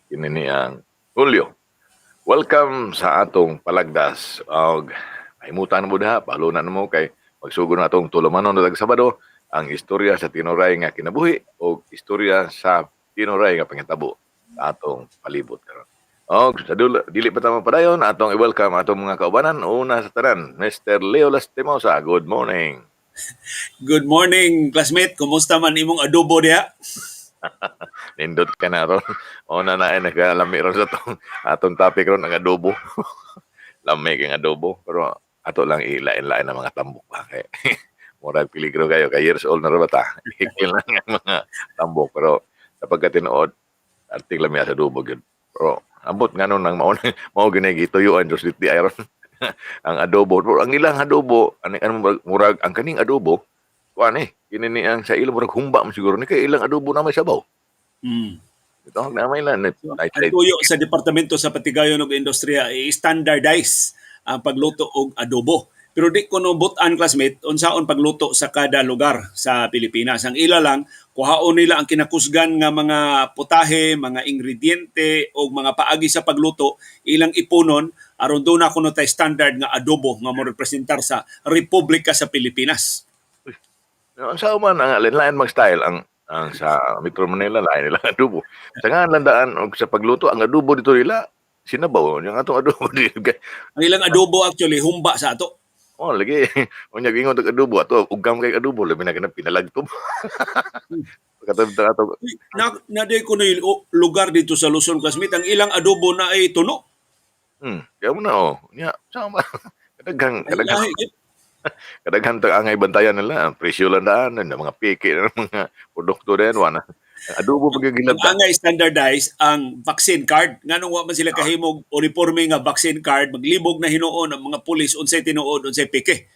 Kini ni ang Hulyo. Welcome sa atong palagdas og pahimutan mo diha, paluna mo kay magsugod na atong tulumanon na Sabado, ang istorya sa tinuray nga kinabuhi o istorya sa tinuray nga panghitabo sa atong palibot karon. Og sa dulo, dili pa ta mapadayon, atong i-welcome atong mga kaubanan. Una sa tanan, Mr. Leo Lastimosa. Good morning. Good morning, classmate. Kumusta man imong adobo diha? Nindot ka na ron. Una na ay nakalami ron sa atong topic ron, ang adobo. Lami kay adobo. Pero ato lang ilain-lain ang mga tambok ba kay murag peligro kayo kay years old na ra ba ta. Ikil lang ang mga tambok, pero sa pagkatinuod artig lami sa adobo gyud. Pero ambot ngano nang mao mao gani gituyuan sa DTI ron ang adobo. Pero ang ilang adobo ani ano, murag ang kaning adobo kuan eh kini ni ang sa ilo murag humba man siguro ni kay ilang adobo na may sabaw. Ito na may lan. So, ang tuyo sa Departamento sa Patigayon ug Industriya, i-standardize ang pagluto og adobo. Pero di ko no butan, classmate, unsaon pagluto sa kada lugar sa Pilipinas. Ang ila lang, kuhaon nila ang kinakusgan nga mga putahe, mga ingrediente o mga paagi sa pagluto, ilang ipunon aron doon na kuno tay standard nga adobo nga mo representar sa Republika sa Pilipinas. Ang sa man ang lain mag style ang sa Metro Manila, lain nila adobo. Sa nga landaan og sa pagluto ang adobo dito nila sinabaw yung atong adobo dito. Ang ilang adobo actually humba sa ato. Oh, lagi. Unya gingon og adobo ato ugam kay adobo labi na kana pinalagtob. Katong ato. Uy, na na ko na lugar dito sa Luzon, classmate, ang ilang adobo na ay tuno. Kaya mo na oh. Nya sama. Kadaghan Ay, kadaghan lahi gyud. Kadaghan ta angay bantayan nila, ang presyo lang daan, ang mga peke ng mga produkto din wala. Ang adobo pag Ang gilabta. angay standardize ang vaccine card. Nganong wa man sila kahimog uniforme nga vaccine card, maglibog na hinuon ang mga pulis unsay tinuod, unsay peke?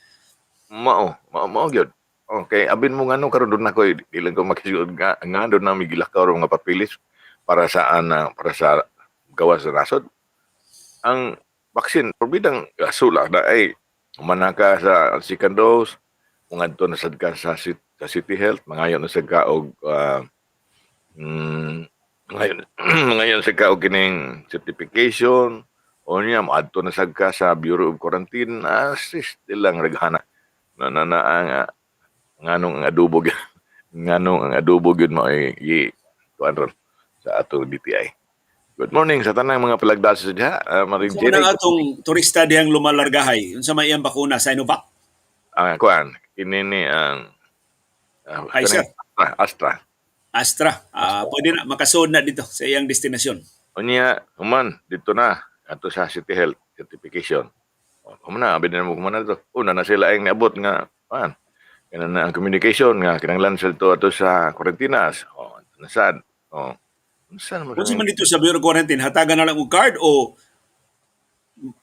Mao, mao mao gyud. Okay, abin mo ngano karon doon ako, di lang ko makisuod nga nga doon na may gilakaw mga papilis para sa ana para sa gawas sa nasod. Ang vaccine bidang sula na ay humana ka sa second dose, mangadto na sad ka sa City Health, mangayo na sad ka og ngayon mangayo sad ka og kining certification o niya moadto na sad ka sa Bureau of Quarantine, assist lang raghana na na na ang nganong ang adobo gyud, nganong ang adobo gyud mo ay i kuan ron sa atong DTI. Good morning sa tanang mga palagdas sa diha, Maring So Jenny. unang atong turista dihang lumalargahay, unsa may iyang bakuna, Sinovac? Ang kuan kini ni ang Pfizer. Astra, Astra. Astra. Ah, pwede na makasud na dito sa iyang destinasyon. Unya human dito na ato sa City Health certification. O, human na abi na mo human na dito. Una na sila ang niabot nga kuan. Kana na ang communication nga kinahanglan sila to ato sa quarantinas. Oh, nasad. Oh. Unsa man Kung man dito sa Bureau of Quarantine, hatagan na lang og card o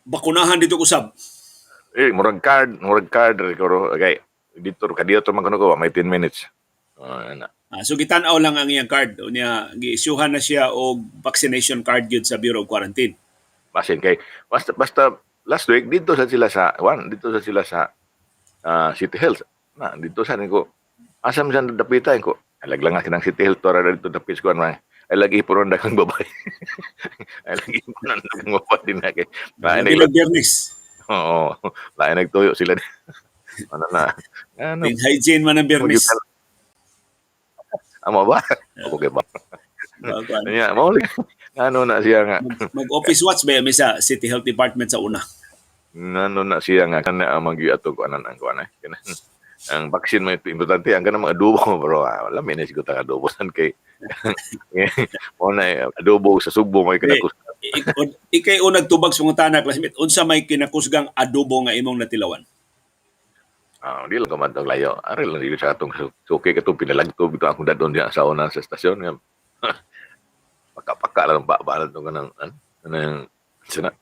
bakunahan dito kusab? Eh, murag card siguro. Okay. Dito kadiyo to man kuno ko may 10 minutes. Oh, ana. Ah, so gitan-aw lang ang iyang card. Unya gi-issuehan na siya og vaccination card gyud sa Bureau of Quarantine. Basin kay basta basta last week dito sa sila sa City Health. Na dito sa ko asa man siya dapitan ko. Alag lang nga kinang City Health tora dito dapit ko ano ay lagi po ron daghang babae. Ay lagi po ron daghang babae din na kay. Lain Bilang Biyernes. Oo. Lain nagtuyo sila. Ano na? Ano? Yung hygiene man ang Biyernes. Amo ba? Okay ba? Nya, mao ngano na siya nga. Mag-office watch ba mi sa City Health Department sa una? Ngano na siya nga kana ang magyud ato kuanan ang kuan eh. Kana ang vaccine may importante ang kanang mga adobo, bro. Ah, wala may siguro tang adobo san kay mo na eh, adobo sa Sugbo may kinakus. Ikay unag tubag sa pangutana, classmate, unsa may kinakusgang adobo nga imong natilawan? Ah, di lang ka man tong layo. Ari lang dito sa atong suki katong pinalagtob ito akong dadon diya sa una sa estasyon nga. Paka-paka lang ba ba tong kanang ano kanang sana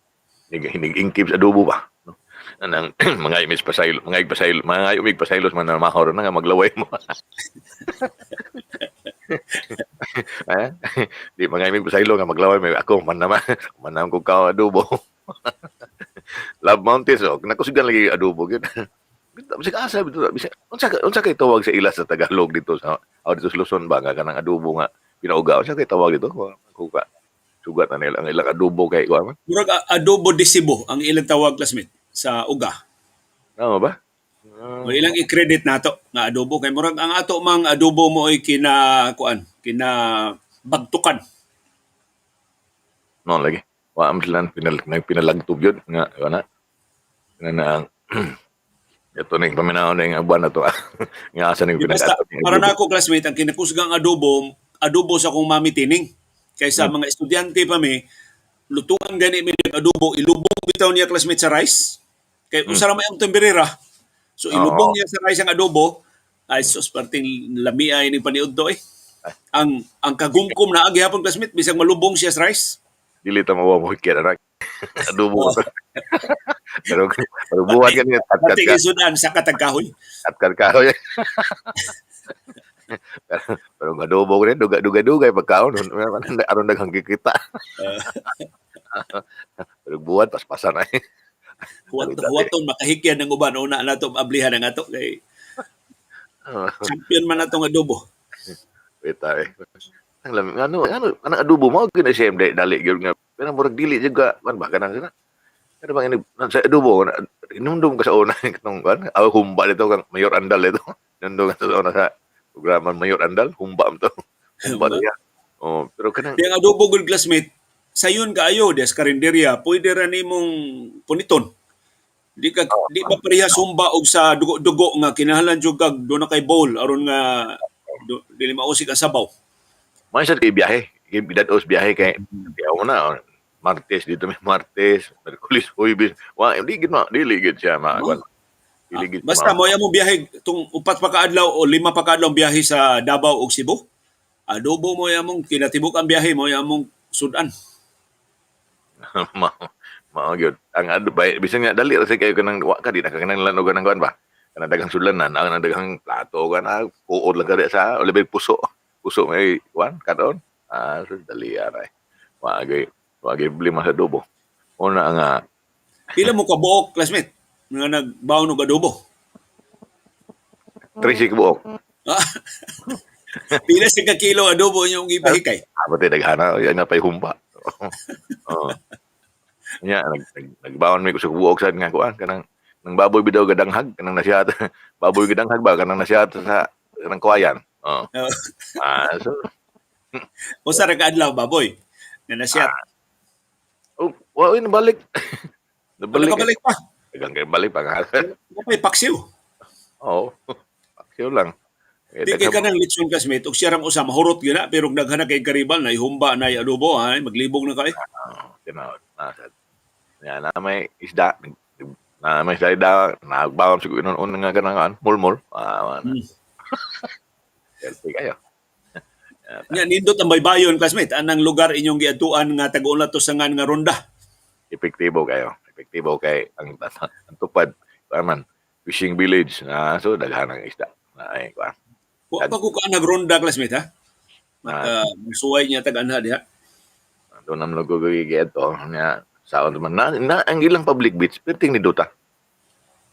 hinig ingkib sa adobo ba. No? Anang mga imis pasaylo, mga pasaylo, mga umig pasaylos man na mahor na nga maglaway mo. Eh? Di mga imig pasaylo nga maglaway may ako man naman man naman ko ka adobo. Love Mountains oh, nakusugan lagi adobo gyud. Bisag asa bitaw, bisag unsa kay tawag sa ila sa Tagalog dito sa o dito sa Luzon ba nga kanang adobo nga Pinauga siya kay tawag dito. Kuka. Sugat na nila ang ilang adobo kay kuan man. Murag adobo de Cebu ang ilang tawag, classmate, sa uga. Tama ba? O ilang i-credit nato nga adobo kay murag ang ato mang adobo mo ay kina kuan, kina bagtukan. No lagi. Wa am sila nagpinalagtob yun nga wala. Na na ang ito ning paminaw ning buwan na to. Nga asa ning Di basta pinag-ato. para nako, classmate, ang kinakusgang adobo, adobo sa akong mami tining. Kaysa mga estudyante pa mi, lutuan gani mi ng adobo, ilubong bitaw niya, classmate, sa rice. Kay usa ra may ang temberera. So ilubong niya sa rice ang adobo. Ay sus, perting lami ay ning paniudto eh. Ang kagumkom na gihapon, classmate, bisag malubong siya sa rice. Dili ta mawa mo hikit anak. Adobo. Pero pero buhat ka niya kat Pati ka isudan sa katagkahoy. kat ka. Pero pero ang adobo ko rin duga duga dugay pagkaon aron daghang kikita. Pero buhat paspasan ay. Huwat huwaton makahikyan ng uban una na to ablihan ang ato kay champion man atong adobo. Wait eh. Ang lami ano ano anang adobo mo gyud na siya dali gyud nga pero murag dili jud ka kan ba kanang sana. Pero bang ini sa adobo inumdum ka sa una katong kan aw humba dito kang Mayor Andal dito. Inumdum ka sa una sa programa Mayor Andal, humba man to. Humba niya. Oh, pero kanang Di ang adobo good, classmate, sayon kaayo des karinderya, pwede ra nimong puniton. Di ba pareha sumba og sa dugo-dugo nga kinahanglan jud kag doon na kay bowl aron nga do, dili mausik ang sabaw. May sad kay biyahe. Kay bidados biyahe kay biyahe mo na. Oh. Martes dito may Martes, Merkulis, Huwebes. Wa di gid ma, dili gid siya ma. Oh. Dili gid Basta mo mo biyahe tung 4 pa ka adlaw o 5 pa ka adlaw ang biyahe sa Davao ug Cebu. Adobo mo among kinatibuk ang biyahe mo among sudan. Ma mao gyud. Ang ado bay bisan nga dali ra say kayo kanang wa ka di na ka kanang lanog kanang kuan ba. Kanang daghang sudlanan, ang kanang daghang plato kan ah, kuod lang ka di sa o puso. Puso may kuan karon. Ah, so dali aray. Wa gyud problema sa adobo. Una nga Pila mo kabuok, classmate, nga nagbaon og adobo? 13 ka buok. Ah. Pila sa ka kilo adobo inyong gipahikay? Ah, pati daghana, yan na pa'y humba. Oo. Nya nagbaon mi ko sa buok sad nga kuan kanang nang baboy bidaw gadanghag kanang nasihat baboy gadanghag ba kanang nasihat sa kanang kawayan. Oo. Oo. Ah, so Usa ra ka adlaw baboy nga nasiyat. Oh, wa nabalik. Nabalik. Nakabalik pa. Daghang kay balik pa nga. Wa pa'y paksiw. Oo. Paksiw lang. Eh, Di kay kanang litson, classmate, og siya rang usa mahurot gyud na, pero daghan na kay karibal na ihumba na adobo ay maglibog na kay. Oo, tinuod. Nasa. Nya na may isda na may isda nagbaon siguro inon nga kanang mulmul. Ah, healthy kayo. Nya nindot ang baybayon, classmate, anang lugar inyong giadtuan nga tag-ulat to sa nga ronda. Epektibo kayo. Epektibo kay ang tupad man fishing village na so daghan ang isda. Na ay kuan. Wa pa ko ka nagronda, classmate, ha. Maka suway niya tag-anha diha. Doon naman nagugigit to nya sa man na ang ilang public beach perting ni Duta.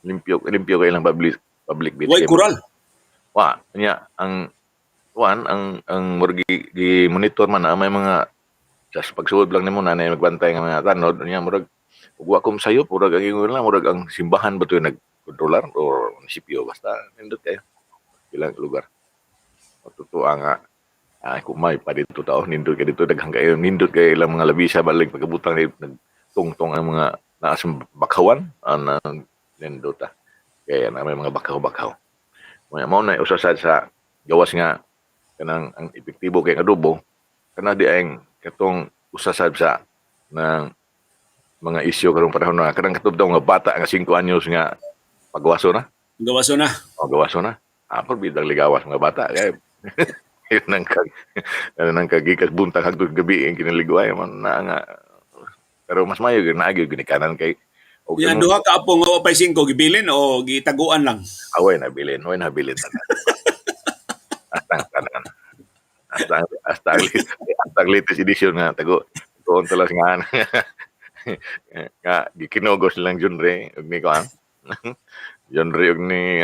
Limpyo limpyo kay ilang public public beach. Way kural. Wa nya ang kuan ang murag gi monitor man na may mga sa pagsuod lang nimo na na magbantay nga mga tanod nya murag ug wa kom sayop murag ang ingon lang murag ang simbahan ba to nagkontrolar or munisipyo, basta nindot kayo ilang lugar. O totoo nga ay kung may pa dito tao nindot kay dito daghang kayo nindot kay ilang mga labisa balik pagkabutang ni nagtungtong ang mga naa sa bakawan ana nindot ah kaya na may mga bakaw-bakaw. Mao mao na usa sad sa gawas nga kanang ang epektibo kay adobo kana di ang katong usa sad sa ng mga isyu karong panahon na kanang katong daw nga bata nga 5 anyos nga pagwaso na. Gawaso na. O gawaso na. Ah, bidang ligawas mga bata kay yun ang kag ano nang kagikas buntag hangtod gabi ang kinaliguay man na nga pero mas mayo gyud naa gyud ginikanan kay og Yan duha ka apo nga wa pay 5 gibilin o gitaguan lang. Away nabilin, way nabilin tanan. Astang tanan. Hasta ang latest edition nga tago tuon talas nga nga gikinugos lang Junre ug ni kuan. Junre ug ni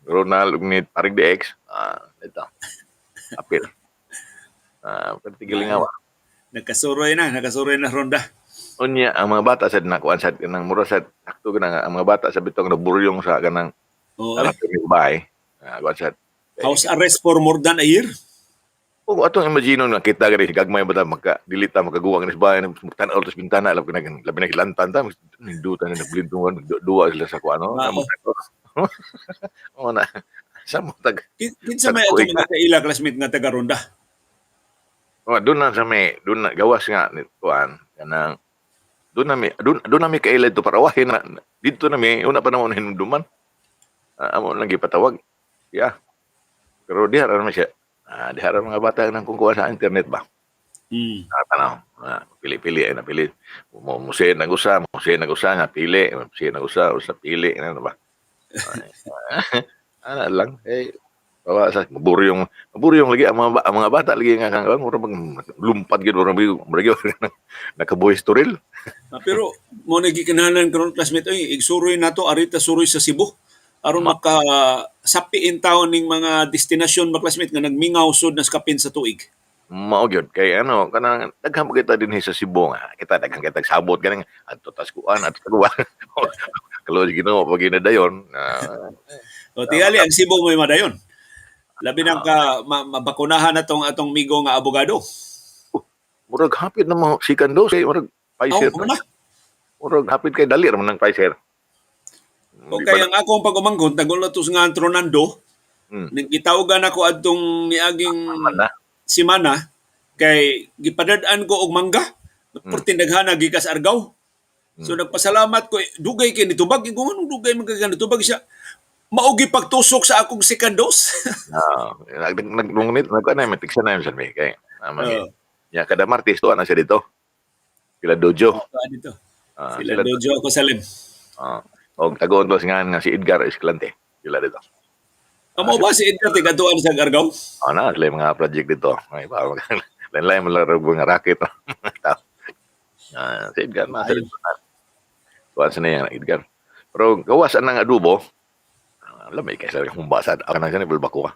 Ronald ug ni Paring DX. Ah, ito. Apil. Ah, perti gilingawa. Nagkasuroy na ronda. Unya ang mga bata sad na kuan sad kanang mura sad sakto gud nga ang mga bata sa bitong naburyong sa kanang Oo, eh. bahay. Ah, kuan sad. House arrest for more than a year. Oo, atong imagine na kita gani gagmay ba ta maka dili ta makaguwa gani sa bahay, tan-aw tas bintana, labi na labi na lantan ta nindutan na nagblindungan, duwa sila sa kuan, no? Mao. Oo na. Sa mo tag Kinsa may atong mga kaila, classmate, nga taga Ronda? Oh, doon na sa may doon na gawas nga ni kuan kanang doon na mi kaila dito para wahin na dito na mi una pa naman hinumduman. Ah, amo lang gipatawag. Yeah. Pero diha ra naman siya. Ah, diha ra mga bata nang kung kuha sa internet ba. Ah, tanaw. Ah, pili-pili ay napili. Mo mo nag usa, mo nag usa nga pili, mo nag usa, usa pili na ba. Ay, ana lang eh bawa sa maburyong maburyong lagi ang mga bata lagi nga kang mura bang lumpat gid, mura mura nakabuhis toril. Ah, pero mo na gikinahanglan karon, classmate, oy, igsuroy nato arita suroy sa Cebu aron maka sapi in taon ning mga destinasyon ba, classmate, nga nagmingaw sud nas kapin sa tuig. Mao gyud kay ano kanang daghan pa kita dinhi sa Cebu nga kita daghan kita sabot ganing adto tas kuan, adto ta kuan. Kaluoy Ginoo pag ginadayon. Ah, O tingali ang Cebu may madayon. Labi nang ka mabakunahan na tong atong migo nga abogado. Murag hapit na mo second dose kay murag Pfizer. Aw, na. Murag hapit kay dali ra man ng Pfizer. Okay, ang akong pag-umangkon tagol na to sa nga Tronando. Gitawagan ako adtong niaging na. simana kay gipadad-an ko og mangga. Perti daghana gikas Argao. So nagpasalamat ko, eh, dugay kay nitubag ko, nganong dugay man kay nitubag siya. Mao pagtusok sa akong second dose. Ah, nag nag nag nag na may tigsa na yun sa mi kay Oo. Ya kada Martes tuwa na siya dito. Sila Dojo. Oh, dito. Ah, sila Dojo ako salim. Ah, og tagoon to nga si Edgar Escalante. Sila dito. Amo ba si Edgar tigatuan sa Argao? Oh, na sila yung mga project dito. Ay ba, lain-lain mo lang mga racket. Ah, si Edgar na sila. Tuwa sa niya Edgar. Pero gawas ang adobo, alam may kaysa humba sa ako nang siya balbako ka.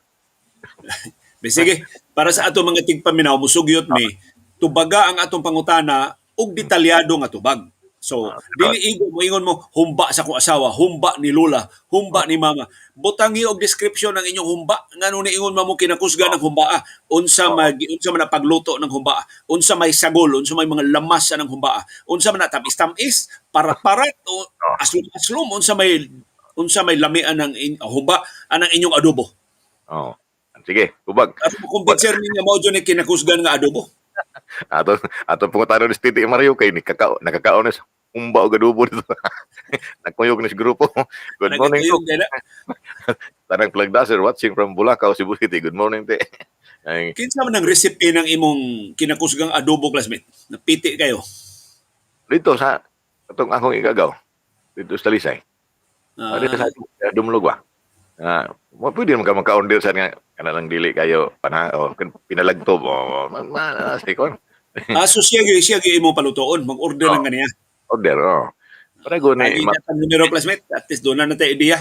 Be, sige, para sa ato mga tigpaminaw, musugyot mi, tubaga ang atong pangutana og detalyado nga tubag. So, dili igo moingon mo humba sa akong asawa, humba ni Lola, humba ni mama. Butangi og description ng inyong humba ngano niingon mo kinakusgan ng humbaa. Unsa man ang pagluto ng humbaa? Unsa may sagol, unsa may mga lamas sa ng humbaa? Unsa man na tamis-tamis, parat-parat o aslom-aslom, unsa may lamian ng humba anang inyong adobo? Oh. Sige, tubag. Aron mo-kumbinser ninyo mao jud ni kinakusgan nga adobo. Ato ato pangutana ni Titi Mario kay ni kakao nakakaon ni sa humba og adobo dito. Nagkuyog ni sa grupo. Good morning Nagkuyog kay na. Tanang Plagdaser watching from Bulacau, Cebu City. Good morning, te. Ay, Kinsa man ang recipe ng imong kinakusgang adobo, classmate? Napiti kayo. Dito sa atong akong igagaw. Dito sa Talisay. Ah, dito sa Dumlog ba? Ah, mo pwede man ka makaon dito sa nga kana lang dili kayo pana o pinalagtob o ma, ma, kon. Ah, so siya gyud imong palutoon, mag-order lang kaniya. Order, oh. Para go ni Agi na numero, classmate, at least doon na natin idea.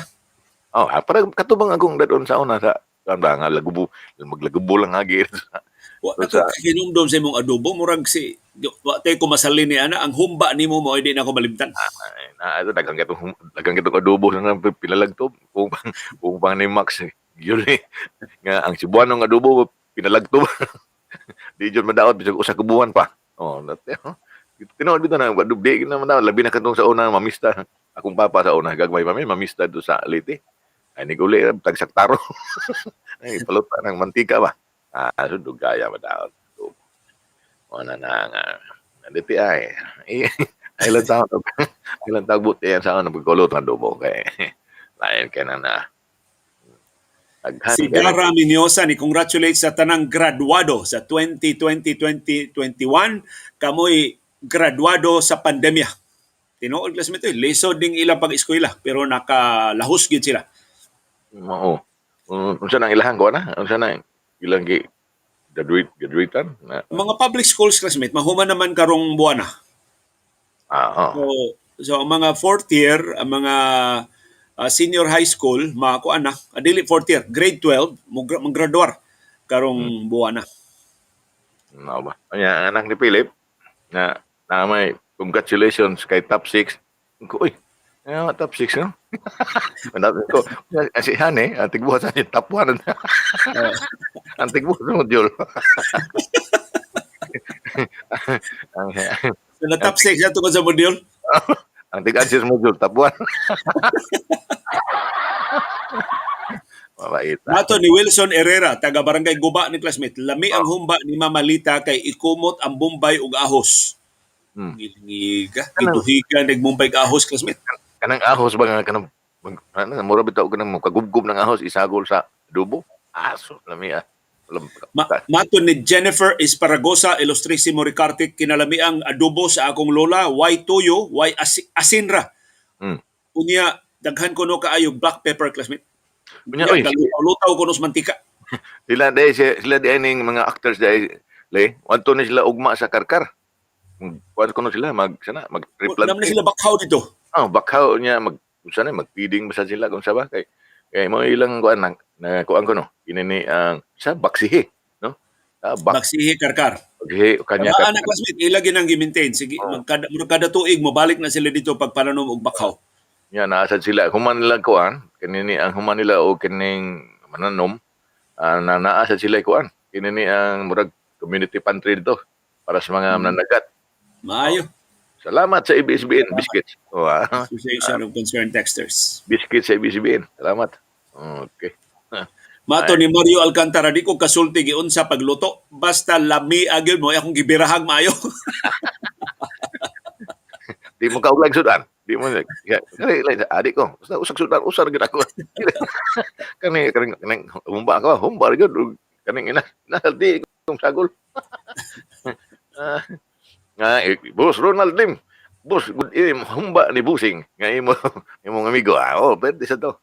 Oh, ah, para katubang akong dadon sa una sa kuan ba nga lagubo, maglagubo lang agi. Wa na ko hinumdom sa imong adobo, murag si wa tay ko masalin ni ana ang humba nimo mo di na ako malimtan. Ay, na ito daghang kitong adobo sa nang pinalagtob kung pang ni Max eh, yun eh nga ang Cebuano nga adobo pinalagtob di jud madaot bisag usa ka buwan pa. Oh, nat- tinuod bitaw na di na madaot, labi na katong sa una mamista akong papa sa una gagmay pa mi mamista do sa Leyte ay niguli tagsaktaro ay palutan ng mantika ba. Ah, so dugaya madaot o na na nga dito ay ilang taon ilang taon buti yan sa ano pagkulot ng adobo kay lain kay na na daghan Si kay na- Dara Minyosa ni congratulate sa tanang graduado sa 2020-2021. Kamoy graduado sa pandemya. Tinuod, classmate, eh, lisod ding ilang pag-eskwela pero nakalahos gid sila. Oo. Unsa nang ilahang ko na? Unsa na ilang gi graduate graduatean na? Mga public schools, classmate, mahuman naman karong buwan na. Ah, oh. So ang mga fourth year, ang mga senior high school, makuan na, dili fourth year, grade 12, maggraduar karong buwan na. No ba? Anya, ang anak ni Philip na na may congratulations kay top 6. Ko, uy, ano, top 6, no? Mandato ko, si Hane, ang tigbuhat sa top 1. Ang tigbuhat sa module. Ang So, na top 6 siya tungkol sa module. Ang tig-answer module, top 1. Mabait. Nato ni Wilson Herrera, taga Barangay Guba ni classmate. Lami ang humba ni Mama Lita kay ikumot ang Bombay ug ahos. Gilingiga, giduhiga nag Bombay ug ahos, classmate. Kanang ahos ba nga kanang ano, mura bitaw kanang kagubgob ng ahos isagol sa adobo. Aso lami ah. Mato ni Jennifer Esparagosa Illustrissimo Ricarte, kinalami ang adobo sa akong lola, way tuyo, way asinra. Unya daghan kuno kaayo black pepper, classmate. Unya, oy, Lutaw kuno sa mantika. Sila di ning mga actors di le, wanto ni sila ugma sa Karkar. Kuan kuno sila mag sana mag Nam na sila bakhaw dito. Oh, bakhaw niya mag sana magpiding basta sila kung sa ba kay kay mo ilang kuan na, na kuan ko no. Kinini ang sa baksihi, no? Ah, Baksihi Karkar. Baksihi kanya Tama na, classmate, ila ginang gi-maintain. Sige, magkada, murag kada tuig mobalik na sila dito pagpananom og bakhaw. Nya naa sad sila human nila kuan kinini ang human nila o kining mananom na naa sad sila kuan kinini ang murag community pantry dito para sa mga mananagat. Maayo. Salamat sa ABS-CBN biscuits. Oh, ah. Association of Concerned Texters. Biscuits sa ABS-CBN. Salamat. Okay. Mato ni Mario Alcantara, di ko kasulti giunsa pagluto. Basta lami agil mo, akong gibirahag maayo. Di mo kauglag sudan. Di mo ya, kani like adik ko. Basta usag sudan, usar gyud ako. Kani kani kaning humba ako, humba gyud kaning ina. Na di kong sagol. Ah, nga Boss Ronald Lim. Boss, good evening, humba ni Busing. Nga imo imong amigo. Ah, oh, pwede sa to.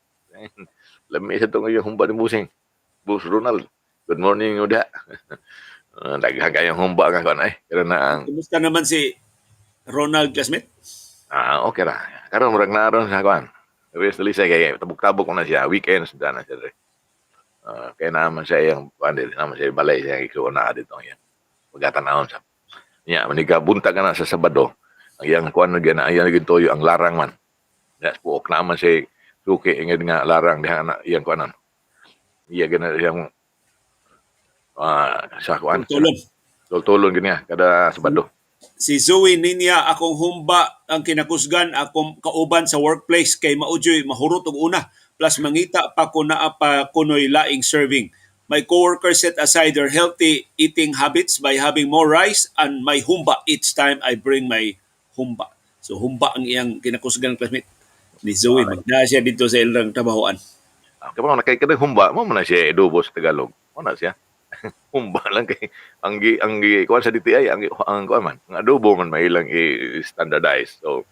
Lami sa to ngayon humba ni Busing. Boss Ronald. Good morning uda. Ah, daghan kayong humba nga kon ay. Pero na ang Kumusta naman si Ronald, classmate? Ah, okay ra. Karon murag na ron sa kuan. Rest dali siya kay tabok-tabok ko na siya weekends na siya dre. Ah, kay naman siya iyang kuan dili naman siya balay siya ikaw na dito ang iyang pagkatanawon sa. Nya maniga buntag na sa Sabado. Ang iyang kuan na gyud iyang toyo ang larang man. Ya puok naman siya suki inged nga larang diha na iyang kuanan. Iya gana iyang sa kuan. Tulon. Tulon gini kada Sabado. Si Zoe Ninya, akong humba ang kinakusgan akong kauban sa workplace kay maudyoy mahurot og una plus mangita pa ko naa pa kunoy laing serving. My coworkers set aside their healthy eating habits by having more rice and my humba each time I bring my humba. So humba ang iyang kinakusgan, classmate, ni Zoe. Magdaa siya dito sa ilang trabahoan. Ah, kaya pa nakay kada humba mo man na siya adobo sa Tagalog. Mo na siya. Humba lang kay ang gi kuan sa DTI ang kuan man. Ang adobo man may ilang i-standardize. So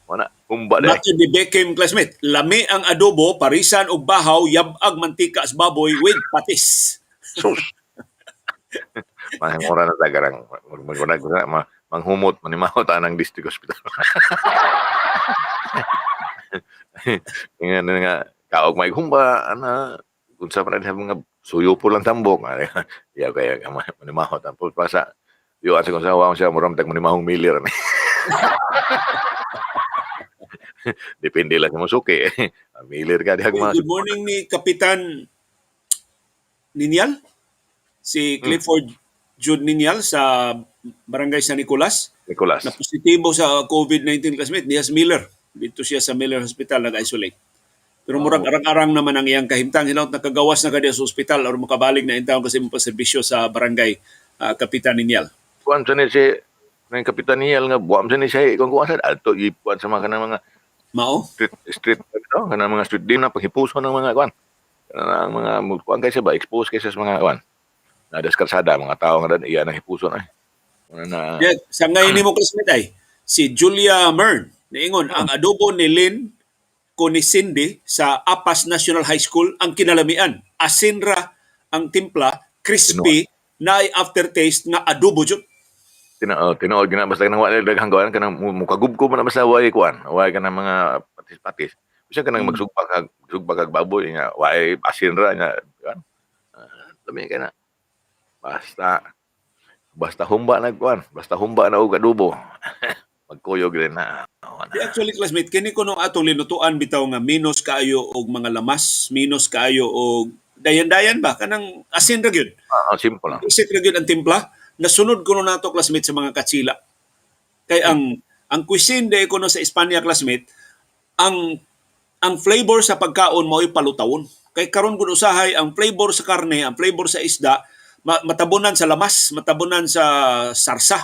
mo na humba dai. Matthew ni Beckham, classmate, lami ang adobo, parisan og bahaw, yabag mantika sa baboy with patis. Sus. Mahimura na tagarang mag manghumot manimahot anang district hospital. Nga na nga kaog may humba ana unsa pa na diha mga suyo po lang tambok. Ya kaya manimahot ang pasa. Yo asa kung sa siya muram tag manimahong milir ni. Depende lang sa musuki. Milir ka dihag mga Good morning ni Kapitan Ninyal, si Clifford Jude Ninyal sa Barangay San Nicolas, Nicolas. na positibo sa COVID-19, classmate, niya sa Miller. Dito siya sa Miller Hospital nag-isolate. Pero murag arang-arang naman ang iyang kahimtang. Hinaut nakagawas na kadiya sa ospital or makabalik na intawon kasi mo serbisyo sa barangay, Kapitan Ninyal. Kuan sa ni si ng Kapitan Niel nga buam sa ni siya kung kuan sa adto ipuan sa mga kanang mga Mao? street street no kanang mga street din na paghipuso ng mga kuan kanang mga kuan kaysa ba expose kaysa sa mga kuan na deskalsada mga tao nga dan iya nang hipuson ay Ano na. Yeah, sa ngayon nimo, classmate, ay si Julia Mern niingon ang adobo ni Lynn ko ni Cindy sa Apas National High School ang kinalamian. Asinra ang timpla, crispy, naay aftertaste nga adobo jud. Tinuod gina basta kanang wala daghang kuan kanang mukagubkob man na basta way kuan way kanang mga patis-patis bisa kanang magsugba kag baboy nga way asin ra nya kuan. Ah, lami kay na basta Basta humba na kuan, basta humba na og adobo. Magkuyog rin na. Oh, Di na. actually, classmate, kini kuno atong linutuan bitaw nga minus kaayo og mga lamas, minus kaayo og dayan-dayan ba kanang asin ra gyud. Ah, simple lang. Basic ra gyud ang timpla. Nasunod kuno nato, classmate, sa mga katsila. Kay ang cuisine de kuno sa Espanya, classmate, ang flavor sa pagkaon mao'y palutawon. Kay karon kun usahay ang flavor sa karne, ang flavor sa isda, matabunan sa lamas, matabunan sa sarsa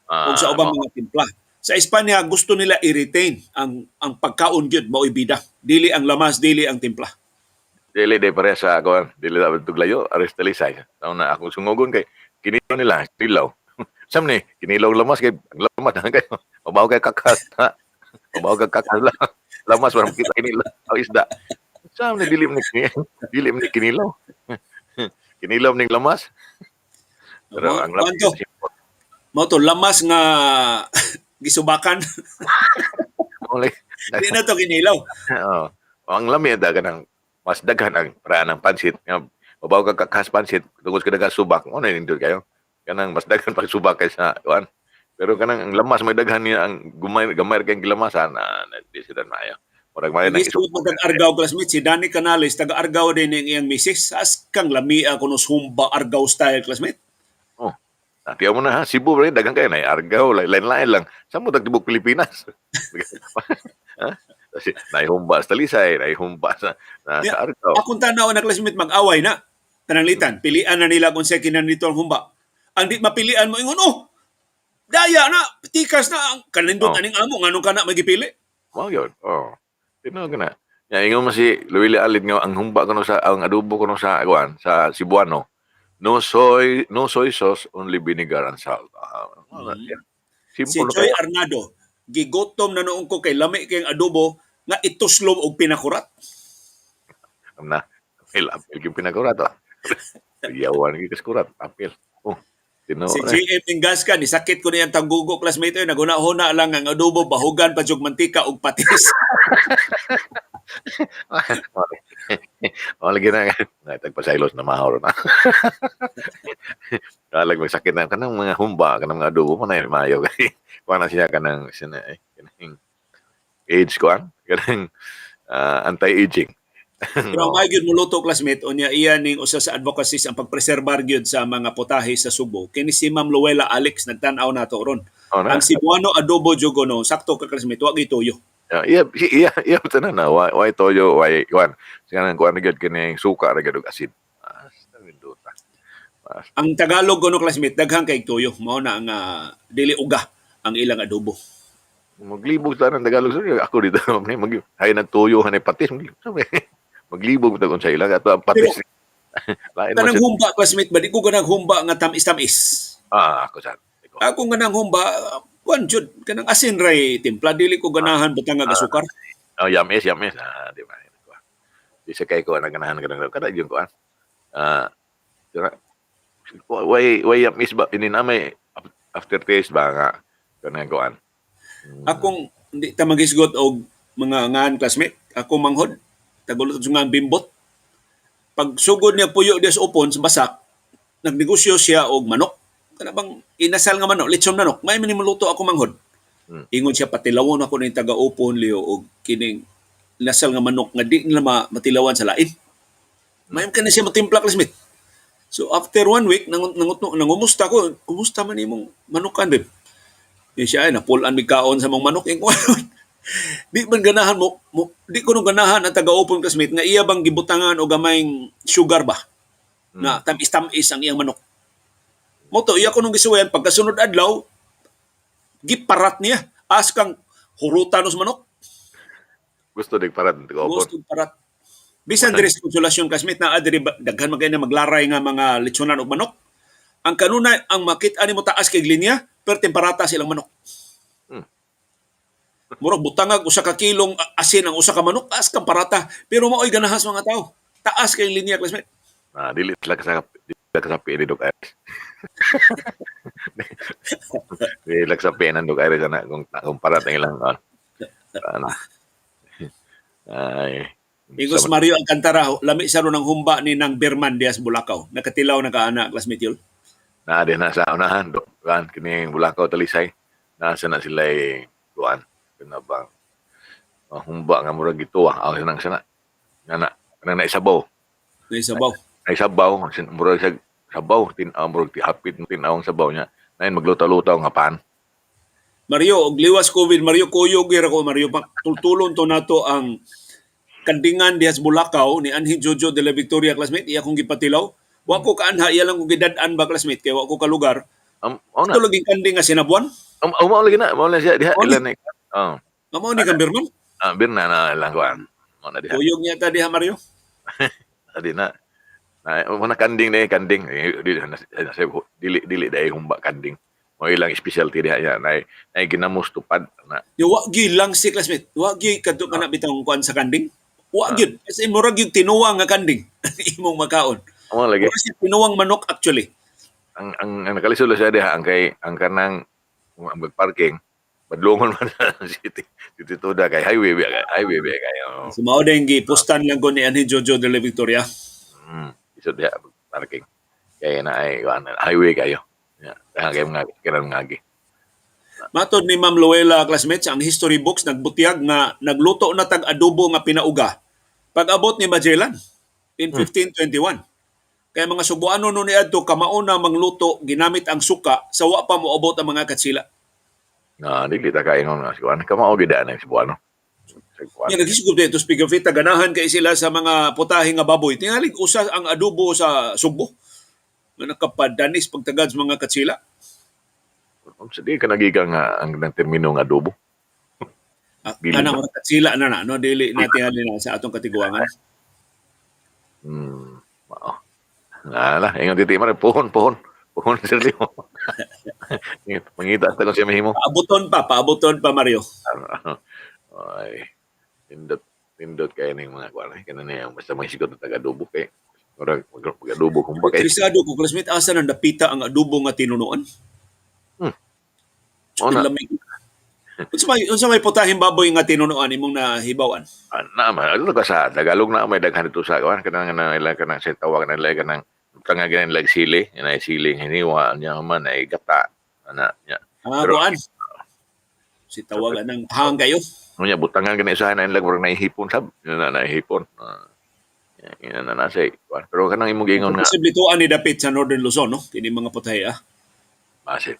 o sa ubang mga timpla. Sa Espanya gusto nila i-retain ang pagkaon gyud mao'y bida. Dili ang lamas, dili ang timpla. Dili day pareha sa kuan, dili dapat tuglayo, ares talisay. Taon na ako sungogon kay kinilaw nila, kinilaw. Sam ni, kinilaw lamas kay ang lamas na kayo. Mabaho kay kakas. Ha? Mabaho kay kakas lang. Lamas para makita kinilaw ang isda. Sam ni dili ni kinilaw. Kinilaw ning lamas. Pero ang Kuan lamas to, mao to lamas nga gisubakan. Di na to kinilaw. Oo. Ang lami da kanang mas daghan ang paraan ng pansit. Nga mabaho ka kakas pansit tungod ka daghang subak. Mo na nindot kayo. Kanang mas daghan pag subak kaysa kuan. Pero kanang ang lamas may daghan niya ang gumay gamay kay gilamasan na di sila maayo. Murag maayo nang Gisud mo taga Argao, classmate, si Danny Canales, taga Argao din ang iyang misis. As kang lamia kuno humba Argao style, classmate. Oh. Tiyaw mo na ha, Cebu rin daghan kayo na Argao, lain-lain lang. Sa mo tag tibok Pilipinas. Ha? Kasi naihumba sa Talisay, naihumba sa Argao. Akong tanaw na, classmate, mag-away na. Pananglitan, pilian na nila kung sa kinanito ang humba. Ang di mapilian mo ingon, "Oh, daya na, tikas na, ang kanindot aning amo, nganong kana magipili?" Mao yun. Oh. Tinuod na. Ya ingon mo si Luili Alid nga ang humba kuno sa ang adobo kuno sa kuan sa Cebuano. No soy sauce, only vinegar and salt. Ah, yeah. Si Simple Joy kayo. Arnado, "Gigutom na noon ko kay lami kay adobo nga ituslom og pinakurat." Na. Apil, apil yung pinakurat. Oh. Yawan gyud kas kurat, apil. Oh. Tinuod. Si GM Ningasca, ni sakit ko niyang tanggugo, classmate, oy, naguna-huna lang ang adobo bahugan pa jug mantika og patis. Oh, lagi na tagpasaylos na mahor na. Kalag magsakit na kanang mga humba, kanang mga adobo mo na yun, maayo kay kuan na siya kanang sina eh, kanang age kuan, kanang anti-aging. Pero ang maayo gyud muluto, classmate, unya iya ning usa sa advocacies ang pagpreserbar gyud sa mga putahe sa Subo. Kini si Ma'am Luella Alex nagtan-aw nato ron. Oh, na. Ang Cebuano adobo jugo no, sakto ka, classmate, wa gyud toyo. Iya, iya, tanan na. Why toyo, why kuan. Kanang kuan gyud kini suka ra gyud ug asin. Ah, nindota. Ah, Ang Tagalog kuno, classmate, daghan kay toyo, mao na ang dili uga ang ilang adobo. Maglibog sa ng Tagalog sir. Ako dito mag hay nagtuyo hanay patis. Maglibog ta kung sa ilang ato ang patis. Lain man Kanang siya. humba, classmate ba, di ko ganang humba nga tamis-tamis. Ah, ako sa. Ikaw. Ako ganang humba, kuan jud kanang asin ray timpla, dili ko ganahan butang nga asukar. Oh, yamis, yamis. Ah, di ba? Di sa kay ko ang ganahan kanang kada yung kuan. Ah, dira. Why yamis ba ini na may aftertaste ba nga kanang kuan. Akong hindi ta magisgot og mga ngan, classmate, ako manghod tagulot sa nga bimbot. Pag sugod niya puyo diya sa upon sa Basak, nagnegosyo siya og manok. Kana bang inasal nga manok, litson manok, may muluto ako manghod. Ingon siya, "Patilawon ako ning taga-upon Leo og kining inasal nga manok nga di nila matilawan sa lain." May kani siya matimpla, classmate. So after one week, nangumusta ko, "Kumusta man imong manukan, babe?" Di siya ay napulan mig kaon sa mong manok. Ingon, di man ganahan mo di ko nung ganahan ang taga-upon, classmate, nga iya bang gibutangan og gamayng sugar ba? Na tamis-tamis ang iyang manok. Mo to iya ko nung gisuwayan pagkasunod adlaw giparat niya as kang hurutan sa manok. Gusto dig parat ko. Gusto parat. Bisan diri sa Konsolasyon, classmate, naa diri daghan man kay na maglaray nga mga lechonan og manok. Ang kanunay ang makita nimo taas kay linya pero temperata silang manok. Murag butangag usa ka kilong asin ang usa ka manok, taas kang parata. Pero mao'y ganahan sa mga tao. Taas kay linya, classmate. Ah, dili sila kasapi ni Doc Iris. Dili lang sa ng Doc Iris ana kung parat ang ilang ano. Ay. Ingos Mario Alcantara, lami sa ng humba ni Nang Berman dias Bulacau. Nakatilaw na ka ana, classmate yun. Naa din na sa unahan do kan kining Bulacau, Talisay. Nasa na sila kuan kana bang humba nga murag gituwa aw sanang sana. Nga na kanang naisabaw. Naisabaw. Naisabaw murag sa sabaw tin-aw, murag ti hapit tin-aw ang sabaw niya. Nain magluto-luto nga pan. Mario, og liwas COVID, Mario, kuyog gyud ako, Mario, tultulon to nato ang kandingan diha sa Bulacau ni Anhin Jojo de la Victoria, classmate, iya kong gipatilaw. Wa ko kaanha, iya lang kong gidad-an ba, classmate, kay wa ko kalugar. Mao na. Ito lagi kanding nga sinabuan. Mao lagi na, mao na siya diha Mao ni. ila ni. Oh. Mao ni kang Birman. Ah, birna na ilang kuan. Mao na diha. Kuyog niya ta diha, Mario. Adi na. Na mo na kanding na kanding. Eh, dili na, na, dili dili dai humba kanding. Mo ilang specialty diha niya nay nay ginamos tupad na. Yo, wa gyud lang si classmate. Wa gyud kadto kana bitang kuan sa kanding. Wa gyud. As in murag gyud tinuwang nga kanding imong makaon. Mao lagi. Murag siya tinuwang manok actually. Ang nakalisod lang siya diha ang kay ang kanang ang magparking badlongon man sa city city Toda kay highway ba kayo. So mao din gipustan lang ko ni Anhin Jojo de la Victoria. Isod diha parking. Kay na ay kuan highway kayo. Ya, yeah, kay mga kiran ngagi. Matod ni Ma'am Luella, classmates, ang history books nagbutiyag nga nagluto na tag adobo nga pinauga pag-abot ni Magellan in 1521. Kaya mga Subuano no niadto kamauna mangluto ginamit ang suka sa wa pa moabot ang mga katsila. Na dili ta kaingon nga kuan kamao gid ana sa Cebuano. Sa kuan. Nga nagisugod dito speaker fit ganahan kay sila sa mga putahe nga baboy. Tingalig usa ang adobo sa Sugbo nga nakapadanis pagtagad sa mga katsila. Unsa di ka nagigang nga ang ng termino nga adobo? Ah, Dili kanang ba? mga katsila na na no, dili na tingali na sa atong katiguangan. Mao. Na na, ingon titi man pohon pohon. Pohon sir Leo. Mangita ta kung siya mahimo. Paabuton pa, Mario. Ay, nindot nindot kay ning mga kuan eh kana niya basta may sigot na taga-adobo kay murag mag-adobo kung ba kay Interesado ko, classmate, asa nang dapita ang adobo nga tinunuan? Mao na. Lamig. Unsa may putahing baboy nga tinunuan imong nahibaw-an? Ah, na man adto ka sa Tagalog na may daghan dito sa kuan kanang na ila kanang sa tawag na nila kanang tanga ganin like sili, na sili hiniwa niya man ay gata ana niya. Ah, Pero kuan. Si tawagan ng hang kayo. Unya butangan gani usahay na ilag murag naihipon sab, na naihipon. Ah, yan na na say kuan. Pero kanang imong giingon nga Posible tuan ni dapit sa Northern Luzon, no? Kini mga putahe ah. Masid.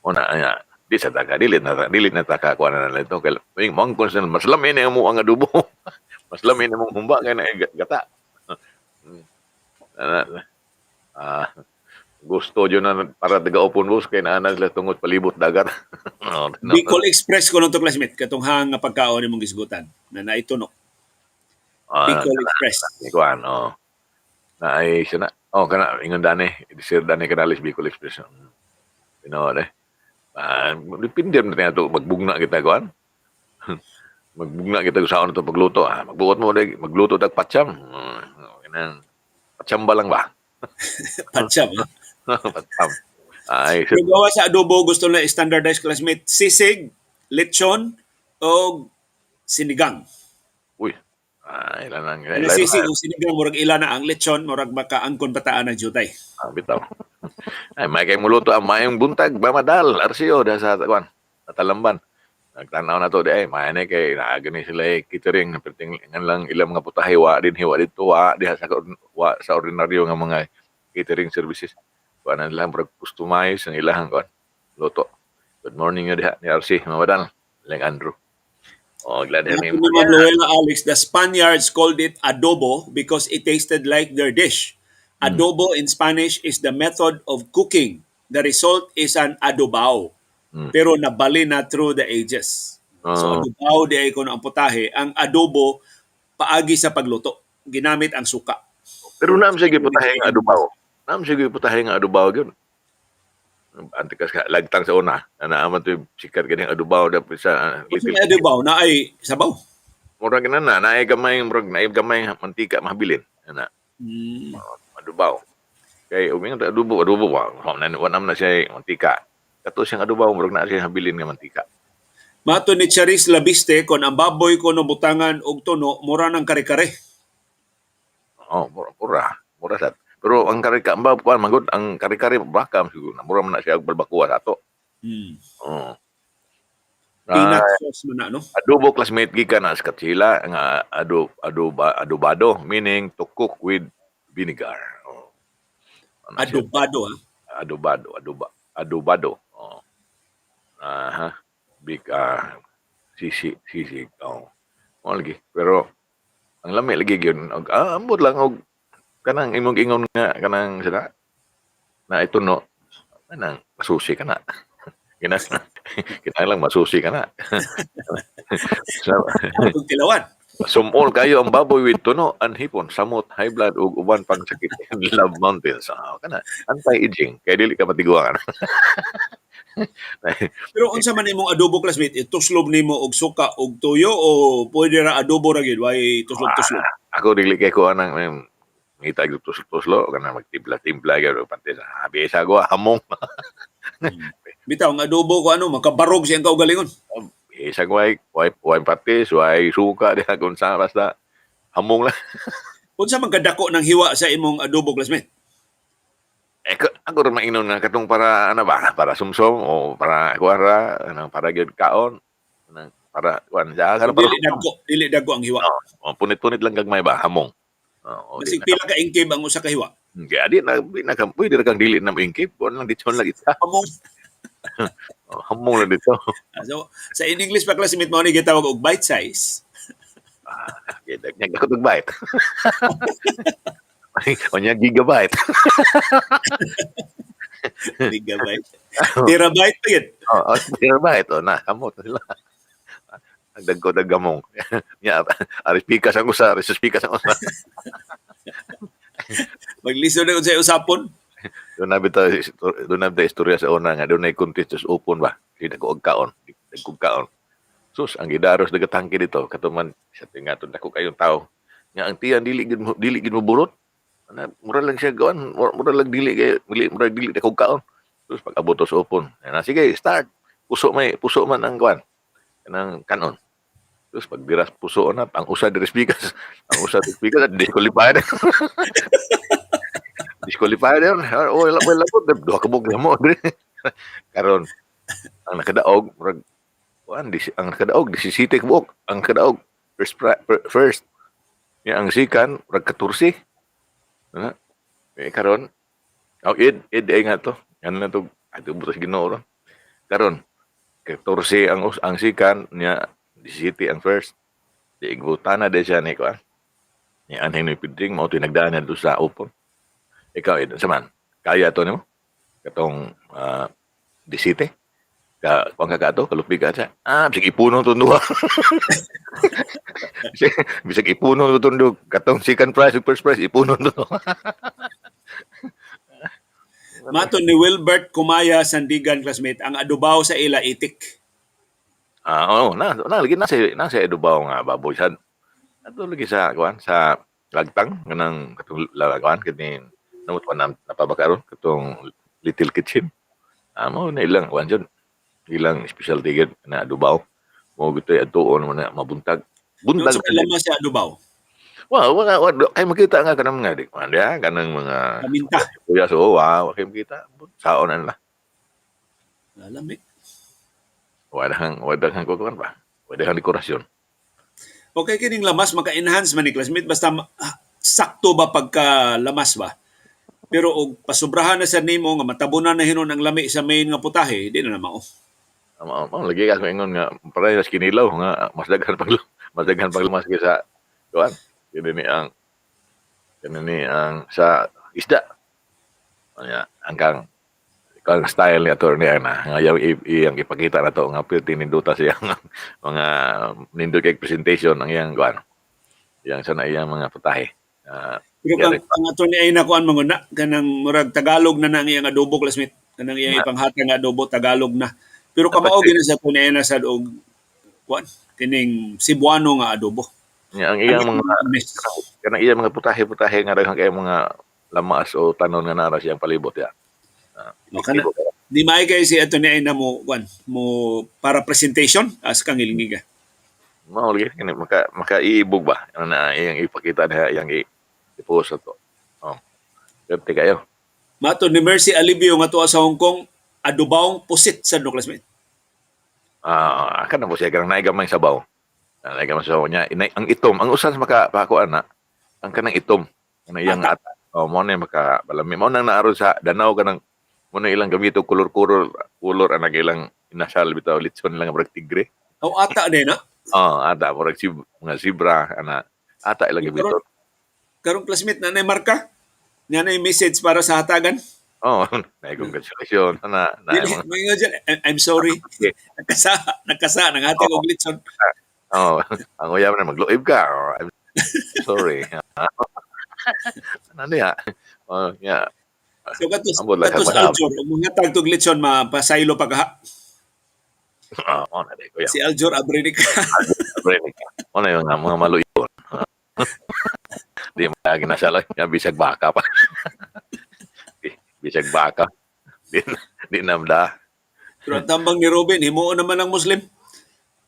Una nga di sa taka dili na taka kuan na nito kay ing mangkon sa mas lami ni amo ang adobo. Mas lami ni mong humba kay na gata. Ana, ah, gusto jud na para taga-upon boss kay naa na sila tungod palibot dagat. Oh, Bicol Express ko to, classmate, katong hang nga pagkaon imong gisgutan na naituno. Ah, Bicol Express. Kuan, oh. Na ay siya na. Oh, kana ingon dani, sir Dani Canales Bicol Express. Tinuod eh. Ah, depende na nato magbugna kita kuan. Magbugna kita kung saan ito pagluto. Ah, magbuot mo dai magluto tag patsam. Kanang patsam ba lang ba? Patsam. Ah. Patsam. Ay, sir. Pero gawa sa adobo gusto na standardized, classmate, sisig, lechon o sinigang. Uy. Ay, ilan ang Ang ilan sisig o sinigang murag ila na, ang lechon murag makaangkon bataan ng jutay. Ah, bitaw. Ay, may kay muluto ang mayong buntag, bamadal, Arcio, da sa kuan, sa Talamban. Nagtanaw na to di ay may na kay naa gani sila eh, catering perting ngan lang ilang mga putahe wa din hiwa dito wa diha sa wa sa ordinaryo nga mga catering services. Kuan na lang murag customize ang ilahang kuan luto. Good morning yo diha ni RC, mamadal. Lang Andrew. Oh, glad Ni ni Ma'am Luella Alex, the Spaniards called it adobo because it tasted like their dish. Adobo in Spanish is the method of cooking. The result is an adobao. Pero nabali na through the ages. So Oh. adobao di ay kuno ang putahe. Ang adobo paagi sa pagluto. Ginamit ang suka. Pero naam siya giputahe nga adobaw. Naam siya giputahe nga adobaw gyud. Antikas ka lagtang sa una. Ana man to sikat ganing adobaw dapat sa Unsa little may adobaw na ay sabaw. Murag na na naay gamay murag naay gamay mantika mahabilin. Ana adobaw. Kay umingon ta adobo adobo wa wa na na siya mantika. Kato siyang adobaw murag na siya habilin nga mantika. Mato ni Charis Labiste, kon ang baboy ko no butangan og tuno mura ng kare-kare. Oh, mura mura mura sad. Pero ang kare-kare ba kuan man gud, ang kare-kare baka siguro na mura man na siya og balbakuwa sa ato. Oh. Peanut Ah, sauce man na, no? Adobo, classmate, gikan na sa Kastila nga adoba, adobado, meaning to cook with vinegar. Oh. Ano siya? Adobado, ah. Adobado, adoba, adobado. Oh. Aha. Big sisi sisig. Oh. Mao lagi. Pero ang lami lagi gyud og ambot lang og kanang imong ingon nga kanang sila na ituno kanang masusi ka na. Kinahanglan masusi ka na. So, Kung tilawan. Sumol kayo ang baboy with tuno and hipon, samot, high blood ug uban pang sakit. Love mountains. Ah, kana anti-aging kay dili ka matiguangan. Pero unsa man imong adobo, classmate, ituslob nimo og suka og tuyo o pwede ra adobo ra gyud, way tuslob-tuslob? Ako dili kay ko anang ngita gyud tuslo-tuslo kana magtimpla-timpla gyud pante sa bisa ko hamong. Bitaw ang adobo ko ano, makabarog siyang kaugalingon. Bisa ko ay way patis, way suka diha kung sa basta hamong lang. Unsa man kadako ng hiwa sa imong adobo, classmate? Eh, ako rin mainom na katong para ano ba, para sumsom o para kuwara, ano, para gyud kaon, ano, para kuan sa So, para dili dagko ang hiwa. Oh, punit-punit lang gagmay ba, hamong. Oo, di Basig na. pila ka ingkib ang usa ka hiwa. Kaya di na pwede ra kang dili na moingkib, kuan lang dito lang kita. Hamong. Oh, hamong lang dito. Ah, so sa in English pa, classmate, mao ni gitawag og bite size. Ah, okay, dag ako bite. Unya gigabyte. Gigabyte. Terabyte pa yun. Oh, terabyte oh na, kamot na sila. Ang dagko dagamong. Nya, aris pikas ang usa, aris pikas ang usa. Maglisod na sa usapon. Doon na bitaw istorya sa una nga doon ay contest sa open ba. Di dako og kaon, dako kaon. Sus, ang gidaros nagatangke dito katuman sa tinga to dako kayong tao. Nga ang tiyan dili gid mo burot. Ana mura lang siya gawan, mura lang dili kay dili mura dili dako kaon. Sus, pag abot sa open. Na sige, start. Puso may puso man ang kuan. Kanang kanon. Terus pag diras puso na ang usa diri speakers, ang usa diri speakers disqualified. Disqualified yun. Oh, wala wala po duha ka buok mo diri. Karon ang nakadaog murag kuan di ang nakadaog 17 ka buok, ang nakadaog first first. Ya ang second murag 14. Ana. Eh karon oh id id ay nga to. Yan na to ato butos Ginoo ron. Karon 14 ang second niya, 17 ang first. Di igbutan na di siya ni kuan. Ni anhin ni Pidring mao to'y nagdaan niya sa open. Ikaw id sa man. Kaya to nimo? Katong 17. Ka kuan ka kato kalupi ka siya. Ah, bisag ipuno to duha. Bisag ipuno to duha katong second prize ug first prize ipuno to. Mato ni Wilbert Kumaya Sandigan, classmate, ang adobaw sa ila itik. Ah, oo, na na lagi na sa adobaw nga baboy sad. Ato lagi sa kuan sa Lagtang kanang katong kuan kini namot pa na napabaka ron katong Little Kitchen. Ah, mao na ilang kuan jud. Ilang specialty gyud na adobaw. Mao gyud atuon mo na mabuntag. Buntag. Unsa may lamas sa adobaw? Wa wala wa kay makita nga kanang mga di kuan diha kanang mga Paminta. Kuya so wa kay makita saon na nila. Lalami. Wala kang kuan ba? Wala kang dekorasyon. Okay kining lamas maka-enhance man ni, classmate, basta sakto ba pagka lamas ba. Pero og pasubrahan na sa nimo nga matabunan na hinon ang lami sa main nga putahe, di na na mao. Mao mao lagi ka ingon nga parehas kinilaw nga mas daghan pag lamas kaysa kuan. Kini ni ang sa isda. Anya ang kang kang style ni attorney na nga yaw iyang ipakita na to nga pirti ninduta siya mga nindot kay presentation ang iyang kuan. Iyang sana iyang mga putahe. Pero kang ang attorney ay nakuan mga na kanang murag Tagalog na na ang iyang adobo, classmate. Kanang iyang ipanghatag nga adobo Tagalog na. Pero kamao gina sa attorney ay na sad og kuan kining Cebuano nga adobo. Nya ang iyang mga kanang iyang mga putahe-putahe nga daghan kay mga lamas o tanon nga nara siyang palibot ya. No, kana di maay kay si attorney ay na mo kuan mo para presentation as kang ilingiga. Mao lagi kini maka makaiibog ba ano na iyang ipakita niya iyang i-post ato. Oh. Swerte kayo. Mato ni Mercy Alibio nga tuwa sa Hong Kong, adobong pusit sa no, classmate. Ah, kana po siya kanang naay gamay sabaw. Ah, naay gamay sabaw niya. Inay, ang itom, ang usan sa maka pakuan na, ang kanang itom, kanang iyang Ata. ata. Oh, mo na yung maka balami. Mo nang naaron sa Danau kanang mo na ilang gamito kolor-kolor kolor ang ilang inasal bitaw litson lang murag tigre. O ata din na. Oh, ata murag si mga zebra ana ata ilang gamito. Karon classmate na nay marka. Nga nay message para sa hatagan. Oh, naay congratulations ana na Dili, mga moingon dyan, "I'm sorry." Okay. Nagkasa, nagkasa, nanghatag og litson. Oh, ang uyab na magluib ka. Oh, I'm sorry. Ano niya? Oh, yeah. So katos, Ambot lang katos sa Aljor, ang mga tag og litson mapasaylo pa kaha. Oh, mo na di kuya. Si Aljor Abrenica. Mo na yung mga maluyon. Di mo lagi na siya lang. Bisag baka pa. Bisag baka. Di na da. Pero ang tambang ni Robin, himuon naman ang Muslim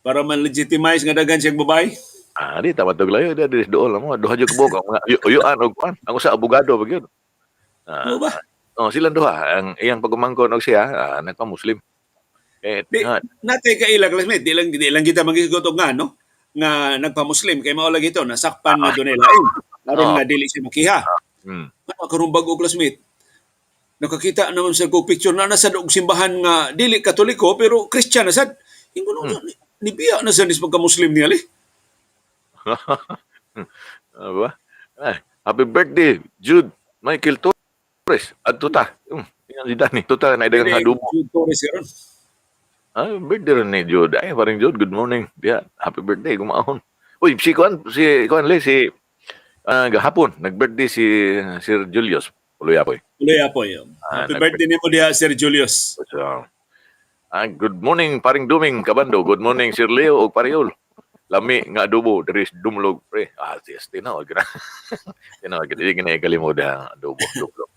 para man legitimize nga daghan siyang babae. Ah, di tama tog layo di di dool mo. Duha jud kabuk ang mga uyuan og kuan. Ang usa abogado ba gyud. Ah, Ano ba? oh, silang duha ang iyang pagumangkon og siya nagpa-Muslim. Eh, Di, nga, natay kaila classmate, di lang kita maghisgot og nga no nga nagpa-Muslim kay mao lagi to nasakpan nga dunay lain. Aron nga dili siya makiha. Ano karon bag-o classmate? Nakakita naman sa ko picture na nasa og simbahan nga dili Katoliko pero Christian na sad. Ingon mm. Nibiya na sad ni pagka-Muslim niya li. Ano ba? Ay, happy birthday, Jude Michael Torres. Adto ta. Yan si Danny. Tuta na idagang adobo. Jude Torres karon. Ah, birthday rin ni Jude. Ay, parang Jude, good morning. Yeah, happy birthday, gumaon. Uy, si Kuan Le, si gahapon, nag-birthday si Sir Julius Puluyapoy. Tuloy apoy. Ah, Happy birthday nimo diha Sir Julius. So, good morning, paring Duming Kabando. Good morning, Sir Leo og Pariol. Lami nga adobo diri sa Dumlog pre. Ah, yes, tinawag na. Tinawag dili gina ikalimod ang adobo Dumlog.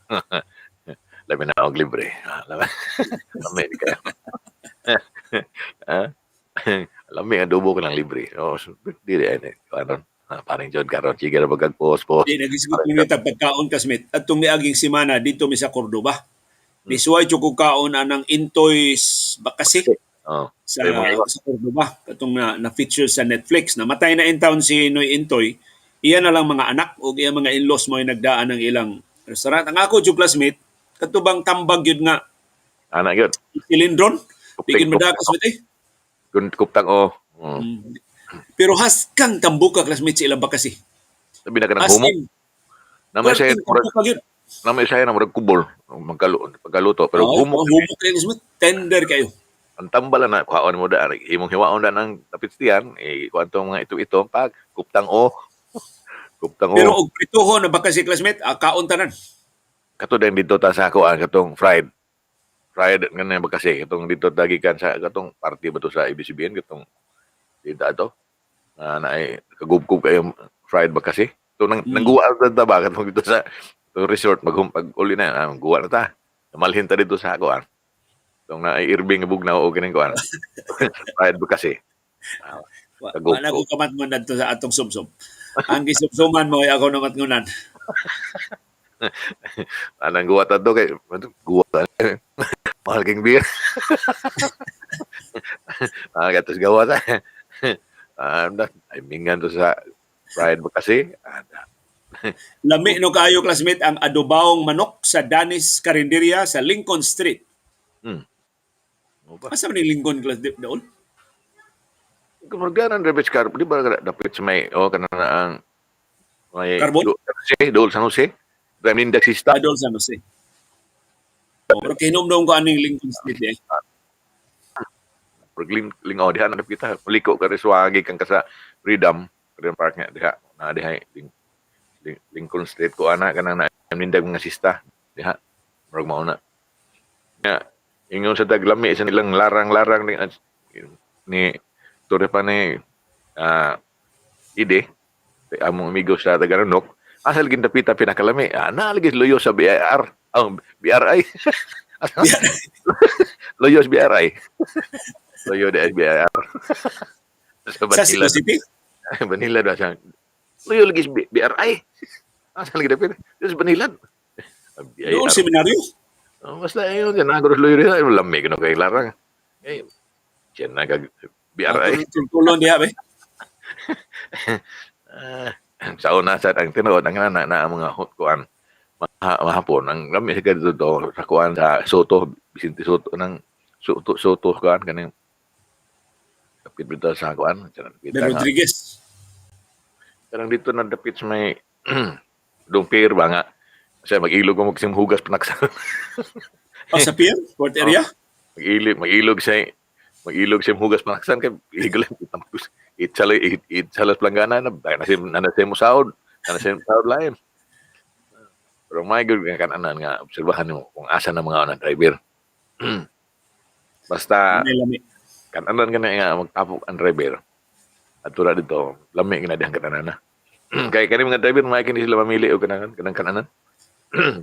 Lami na og libre. Ah, lami. Lami di kayo. Ah, lami adobo ko lang libre. Oh, so, dili ay ni karon. Ah, paring John karon sige ra pagkag post post. Di nagisgot ni ta pagkaon classmate. Atong niaging semana dito mi sa Cordoba. Nisuway jud ko kaon anang Intoy's Bakasi Oh, sa Ay, mga iba. sa Cordoba katong na feature sa Netflix. Namatay na in town si Noy Intoy. Iya na lang mga anak o iya mga in-laws mo ay nagdaan ng ilang restaurant. Ang ako jud classmate, kato bang tambag yun nga Ana gyud. silindron? Di gyud Kupting, madaka classmate eh. Kun kuptang oh. Pero haskang tambuka classmate sa ilang bakasi. Sabi na kanang As humok. in, Namay siya perting tambuka gyud. namay siya na murag kubol magkaluto pagkaluto pero Oo, humok humok kayo classmate. Tender kayo. Ang tambala na kuhaon mo daan imong hiwaon na ng tapitstian eh kuan tong mga ito-ito pag kuptang o kuptang o. Pero og prituho na bakasi classmate, kaon tanan. Kato din dito ta sa kuan katong fried fried nga ba kasi katong dito dagikan sa katong party ba to sa ABCBN katong dito ato na naay kagubkob kayo fried ba kasi to nang nangguwa ta ba katong dito sa to resort maghum pag uli na guwa na ta malhin ta dito sa kuan tong na Irving nga bugnaw o kining kuan fried ba kasi. Wa na ko kamat mo ngadto sa atong sumsum. Ang gisumsuman mo ay ako namatngunan. Anang guwa ta to kay guwa ta. Mahal king beer. Ah, gatos gawa ta. Ah, ay mingan to sa fried ba kasi. Ah, Lami no kaayo classmate ang adobong manok sa Danis Carinderia sa Lincoln Street. Mo ba? Asa man yung Lincoln class daol? Kung magdanan rebets car, di ba dapat sa may oh kana na ang may Carbon? Jose, dool San Jose. Prime Index Star. Adol San Jose. Oh, pero kinomdom ko aning Lincoln Street eh. Ling lingaw diha na kita. Muliko ka riswagi kang ka sa Freedom, Freedom Park nga diha. Na diha Lincoln Street ko ana kanang na nindag mga sista diha. Murag mao na. Nga ingon sa taglami sa nilang larang-larang ni ni Torre pa ni ide among amigo sa Tagalog asal gindapita pinakalami na lagi loyo sa BIR ang BRI loyo sa BRI loyo de BIR sa Sa Manila Cebu City? Manila daw siya loyo lagi sa BRI asal gindapita sa Manila. Doon BIR. seminaryo. Oh, basta ayun dyan, nagros lawyer na, lami ko na kay larang. Eh, siya na kag BRI. Tulon diha be. Ah, sa una sa ang tinuod ang na na ang mga kuan mahapon ang lami sa kadto do sa kuan sa Soto Vicente Soto ng Soto Soto kuan kaning kapit bitaw sa kuan Ben Rodriguez. kanang dito na dapit sa may Dumpir ba nga siya mag-ilog mo magsim hugas panaksa. Oh, sa pier, port area. Mag-ilog siya mag-ilog siya hugas panaksan kay igol tapos itsala itsala planggana na na siya na siya musaod na siya musaod lain. Pero may good nga kananan nga obserbahan nimo kung asa na mga anang driver. Basta May lami. kananan ka na nga magtapok ang driver. At tura dito, lami ka na dihang kananan na. Kay kani mga driver may kini sila mamili og kananan kanang kananan.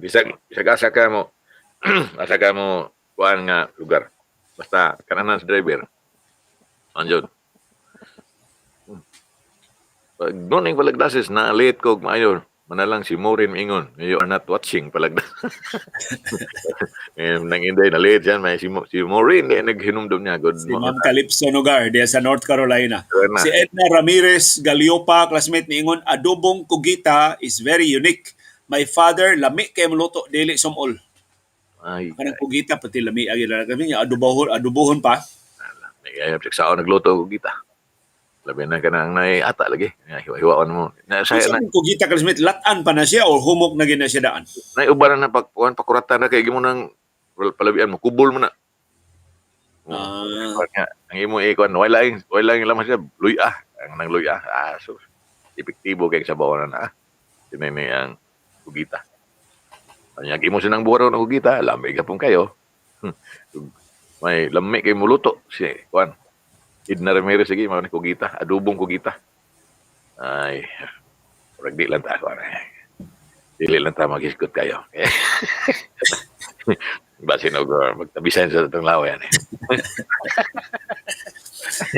Bisag bisag asa ka mo asa ka mo kuan nga lugar. Basta kananan sa driver. Anjod. Pag noon palagdasis na late ko og maayo. Manalang si Maureen mingon, "You are not watching palagdas." Eh, nang inday na late yan, may si Maureen di naghinumdum niya. Good Si Ma'am Calypso Nogar diya sa North Carolina. Na. Si Edna Ramirez Galiopa, classmate niingon, "Adobong kugita is very unique. My father, lami kay moluto, dili sumol." Ay, Kanang kugita pati lami agi na kami adobohon adobohon pa. Ay, ay, sa nagluto og kita. Labi na ka nang nay ata lagi. Nga, hiwa-hiwaon mo. Na, Sa sa, na, kugita, classmate, latan pa na siya or humok na gina siya daan? Nay uban na pag kuan pakuratan na kay gimo nang palabian mo kubol mo na. Ah. Kuan nga, ang imo eh kuan wala lang laman siya luya. Ang nang luya. Ah, so epektibo kay sa na na. Tinini ang kugita. Anya imo sinang buwaro ng kugita, lami gapon kayo. May lami kay muluto si kuan. Edna Ramirez sige mao ni kugita, adobong kugita. Ay, murag di lang ta kuan. Dili lang ta maghisgot kayo. Basin og magtabisan sa atong laway ani.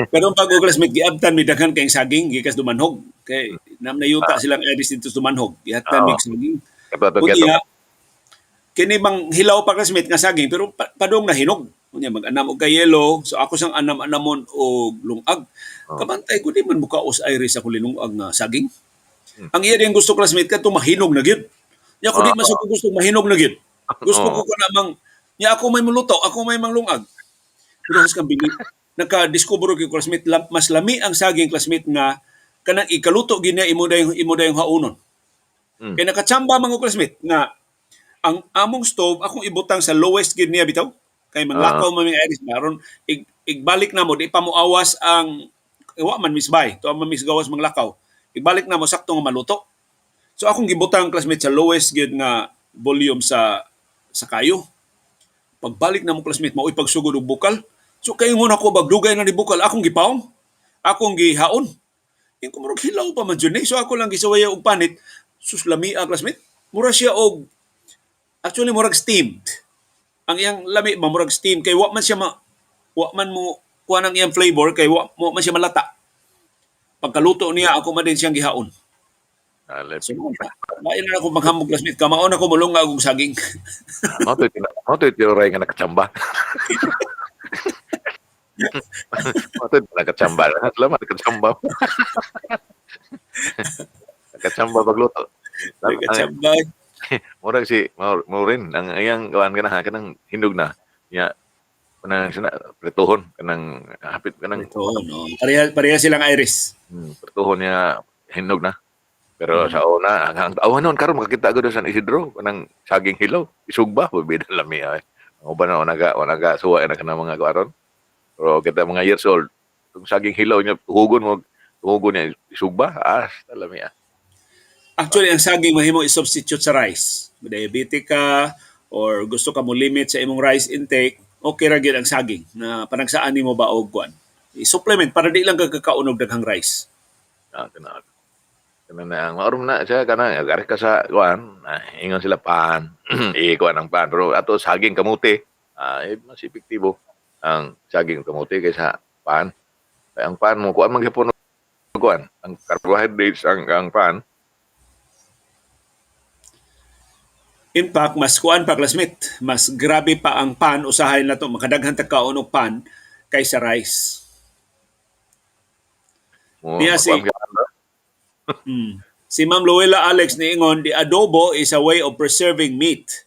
Pero pag o classmate giabtan mi daghan kayong saging gikas Dumanhog. Kay nam nayuta silang iris dito sa Dumanhog. Gihattan mig saging. Kato Unya, kini bang hilaw pa, classmate, nga saging pero padong na hinog. Unya mag-anam og kayelo, so ako sang anam-anamon og lungag. Kabantay ko di man mukaos iris ako linungag nga saging. Ang iya din gusto, classmate, kadto mahinog na gyud. Nya ako di man sa ko gusto mahinog na gyud. Gusto ko kanamang nya ako may muluto, ako may manglungag. Pero has kang bini naka-discover ko, classmate, mas lami ang saging, classmate, nga kanang ikaluto gid niya imo dayong haunon. Kay nakachamba man ko, classmate, nga ang among stove akong ibutang sa lowest gid niya bitaw kay manglakaw man mi iris maron igbalik na mo di pa mo awas ang wa man misbay to man misgawas manglakaw, ibalik na mo sakto nga maluto. So akong gibutang, classmate, sa lowest gid nga volume sa kayo. Pagbalik na mo, classmate, mao'y pagsugod og bukal. So kay ingon ako bagdugay na ni bukal, akong gipaong, akong gihaon. Yung kumurog hilaw pa man jud ni. So ako lang gisuwaya og panit. Sus, lami classmate. Mura siya og actually murag steamed. Ang iyang lami ba murag steam kay wa man siya ma wa man mo kuha ng iyang flavor kay wa man siya malata. Pagkaluto niya ako man din siyang gihaon. Alep. So lain na ako maghamog, classmate. Kamaon ako mulunga og saging. Mao to tinuray nga nakachamba. Mao to nakachamba. Salamat nakachamba. Nakachamba pagluto. Nakachamba. Murag si Maureen ang iyang kuan kana kanang hinog na. Nya kanang sina prituhon kanang hapit kanang Ito, no. Pareha, pareha silang iris. Prituhon niya hinog na. Pero sa una, ang awan noon karon makakita ko sa San Isidro kanang saging hilaw, isugba bida lami ay. Ang uban na wala ka suwa na kanang mga kuaron. Pero kita mga years old, itong saging hilaw niya tuhugon mo tuhugon niya isugba, ah, lami ah. Actually, ang saging mahimo i-substitute sa rice. Diabetic ka or gusto ka mo limit sa imong rice intake, okay ra gyud ang saging na panagsaan nimo ba og kuan. I-supplement para di lang ka kakaon og daghang rice. Ah, kana. Kana na ang maorom na siya kana agari ka sa kuan, ah, ingon sila pan. I kuan ang pan pero ato saging kamuti. Ah, eh, mas epektibo ang saging kamuti kaysa pan. Kaya ang pan mo kuan man gyapon kuan, ang carbohydrates ang pan. In fact, mas kuan pa, classmate, mas grabe pa ang pan, usahay na to, makadaghan ta kaon og pan kaysa rice. Mo Niya si makuan ka na. Si Ma'am Luella Alex niingon, "The adobo is a way of preserving meat.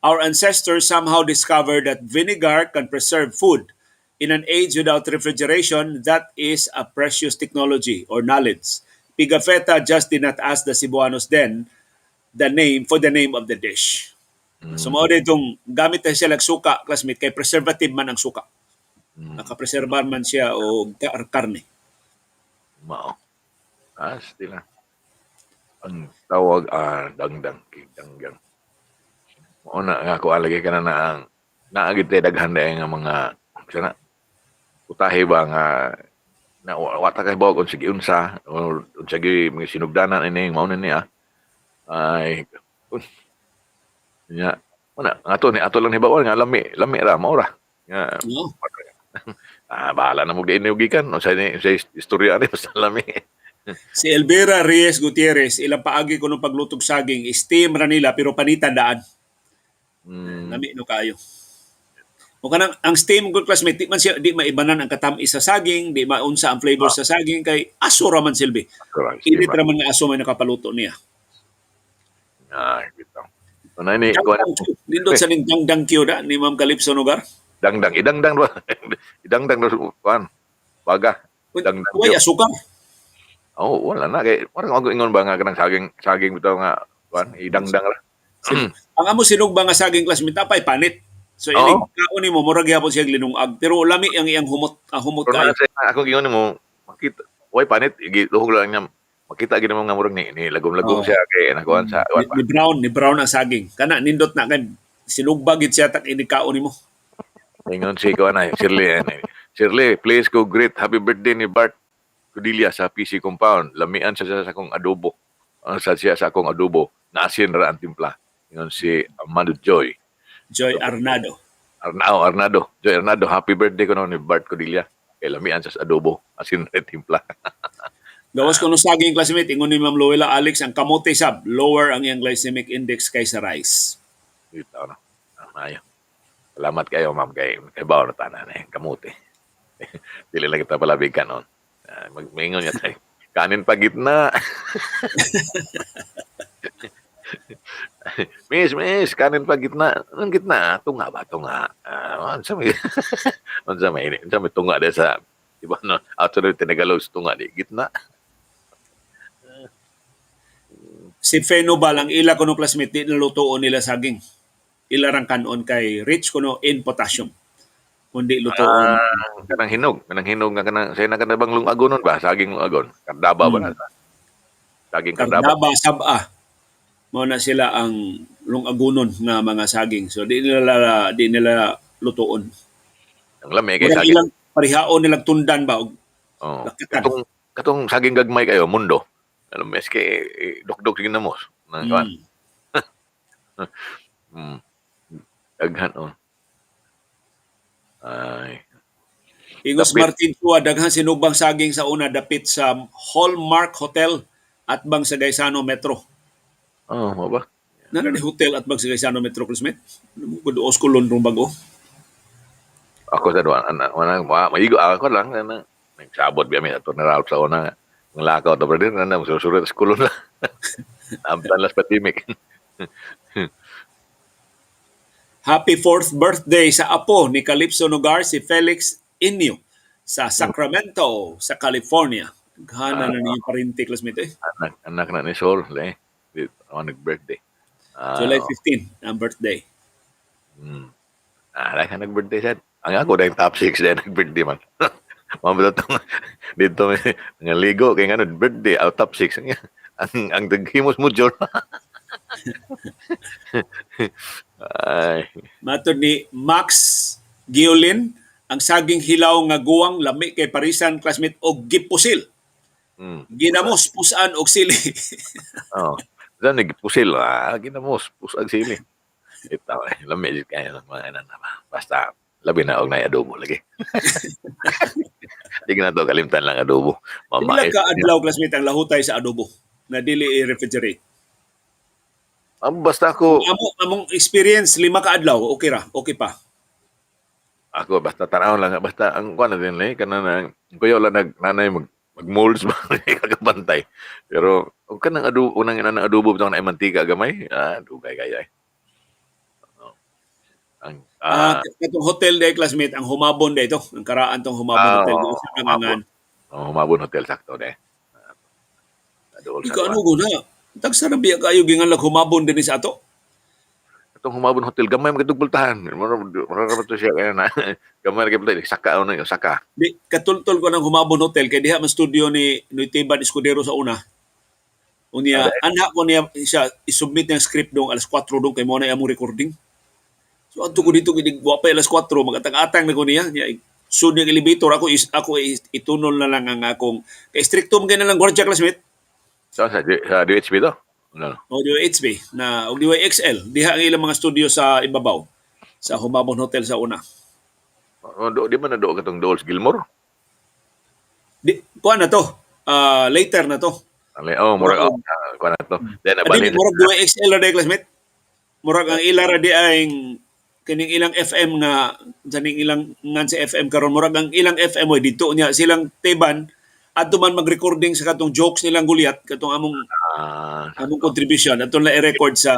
Our ancestors somehow discovered that vinegar can preserve food. In an age without refrigeration, that is a precious technology or knowledge. Pigafetta just did not ask the Cebuanos then the name for the name of the dish." So mao itong gamit na siya suka, classmate, kay preservative man ang suka. Nakapreserbar man siya og karne. Mao. Ah, still. Ang tawag dangdang, dangdang. Mao na nga ko lagi ka na na ang naa gid tay daghan dai nga mga sana putahe ba nga na wa ta kay kung sige unsa or unsa gi mga sinugdanan ini, mao na niya ay nya wala ato ni ato lang hibaw nga lami lami ra, mao ra nga. No? Ah, bahala na mo diin gikan unsa ni sa istorya ni, basta lami. Si Elvira Reyes Gutierrez, ilang paagi ko nung paglutog saging, steam ra nila pero panitan daan. Lami no kayo. O kanang ang steam good, classmate, di man siya di maibanan ang katam-is sa saging, di maunsa ang flavor sa saging kay aso ra man silbi. Init ra man nga aso may nakapaluto niya. Ah, bitaw. So, na ni kuan. Nindot sa ning dangdang Q da ni Ma'am Calypso Nogar. Dangdang, idangdang ba? Idangdang do kuan. Baga. Dangdang. Way asukar. Oh, wala na kay parang ako ingon ba nga kanang saging saging bitaw nga kuan, idangdang ra. Ang amo sinugba nga saging, classmate, apay panit. So inig kaon nimo, murag gyapon siya linungag pero lami ang iyang humot, ang humot Pero kayo. na sa akong ingon nimo makita way panit, giluhog lang niya, makita gid mo nga murag ni lagom-lagom siya kay nakuan sa kuan pa. Ni brown ang saging. Kana nindot na kay sinugba gid siya tak inig kaon nimo. Ingon si kuan ay Shirley eh. "Shirley, please go greet happy birthday ni Bart Codilia sa PC compound. Lamian siya sa akong adobo. Sa siya sa akong adobo. Naasin ra ang timpla." Ingon si Amando Joy. Joy Arnado. Arnao, Arnado. Joy Arnado, happy birthday ko ni Bart Codilia. Kay lamian siya sa adobo. Asin ra timpla. Gawas kuno saging, classmate, ingon ni Ma'am Luella Alex, ang kamote sab lower ang iyang glycemic index kaysa rice. Dito, no? Ah, maayo. Salamat kayo, ma'am, kay Bao na tanan eh, kamuti. Dili lang kita palabig kanon. Ah, magmingon niya tayo. Kanin pa gitna. Miss, miss, kanin pa gitna. Anong gitna? Tunga ba? Tunga. Ah, unsa may tunga di sa, di ba no? Actually, tinagalog sa tunga di gitna. Si Fenobal, ang ila kuno, classmate, di nalutoon nila saging. Ila rang kanon kay rich kuno in potassium. Kundi lutoon. Ah, kanang hinog nga kanang say na kanang bang lungagonon ba? Saging lungagon. Kardaba ba na? Saging kardaba. Kardaba, saba. Mao na sila ang lungagunon nga mga saging. So di nila lutoon. Ang lami kay Murag saging. ilang parihaon nilang tundan ba og Oh. lakitan. Katong saging gagmay kayo mundo. Alam mo kay eh, dukdok sige namos. Nang kuan. Daghan oh. Ay. Ingos Dapit. Martin Chua, daghang sinugbang saging sa una dapit sa Hallmark Hotel at bang sa Gaisano Metro. Oh, mo ba? Nana ni hotel at bang sa Gaisano Metro, classmate? Ano mo kulon rong bago? Ako sa duwa ana wala maigo ako lang ana. Nagsabot biya mi ato na sa una. Ang lakaw to brother na susurat sa kulon lang. Amtan las pandemic. Happy fourth birthday sa apo ni Calypso Nogar, si Felix Inyo sa Sacramento, sa California. Gana na niyo parinti, classmate eh. Anak anak na ni Sol, le. Di ako nag-birthday. Ah, July 15 ang birthday. Ah, ka nag-birthday sad. Ang ako dahil top 6 dahil nag-birthday man. Mga tong dito may nga ligo kay ngano birthday out top 6 ang daghimos mo jol. Ay, Matod ni Max Giolin, ang saging hilaw nga guwang lami kay parisan, classmate, og gipusil. Ginamos pusan og sili. Oh. Diyan nagpusil ah, ginamos pusag sili. Ito eh, lami jud kayo ng mga ina na. Basta labi na og nay adobo lagi. Di na to kalimtan lang adobo. Pila Mamais. ka adlaw, classmate, ang lahutay sa adobo na dili i-refrigerate? Basta ako Amo among experience 5 ka adlaw, okay ra, okay pa. Ako basta tan-awon lang, basta ang kuan na din eh, kanang nang kuya lang nag nanay mag molds ba kakabantay. Pero og kanang adobo, unang ina ng adobo bitong na mantika gamay, dugay kaya eh. Oh. Ang Katong hotel day, classmate, ang Humabon day to, ang karaan tong Humabon Hotel Oo, sa Humabon. Kangangan. Oh, Humabon Hotel sakto de. Dool sa Ikaw kuan. ano guna? Tagsa ra biya kayo ginganlag Humabon dinhi sa ato. Katong Humabon Hotel gamay man kadtong pultahan. Mura mura ra to siya kaya na gamay ra kay pultahan saka ano saka. Di katultol ko ng Humabon Hotel kay diha man studio ni Noy Teban Escudero sa una. Unya anha ko niya siya isubmit niyang script dong alas 4 dong kay mo na among recording. So adto ko dito gid wa pa alas 4, magatang-atang na ko niya. Niya sud niyang elevator ako is, ako is, itunol na lang ang akong kay stricto man kay na lang gwardiya, classmate. Sa DHB to? Ano? O DYHB na og DYXL diha ang ilang mga studio sa ibabaw sa Humabon Hotel sa una. Oh, do, di ba na do katong Dols Gilmore? Di kuan na to. Later na to. Ali, oh, murag oh, kuan na to. Then Adi nabalhin. murag DYXL ra day, classmate. Murag ang ila ra di ay kining ilang FM nga sa ning ilang ngan sa FM karon, murag ang ilang FM oy dito niya silang Teban adto man mag-recording sa katong jokes nilang Goliath, katong among among contribution adto na i-record sa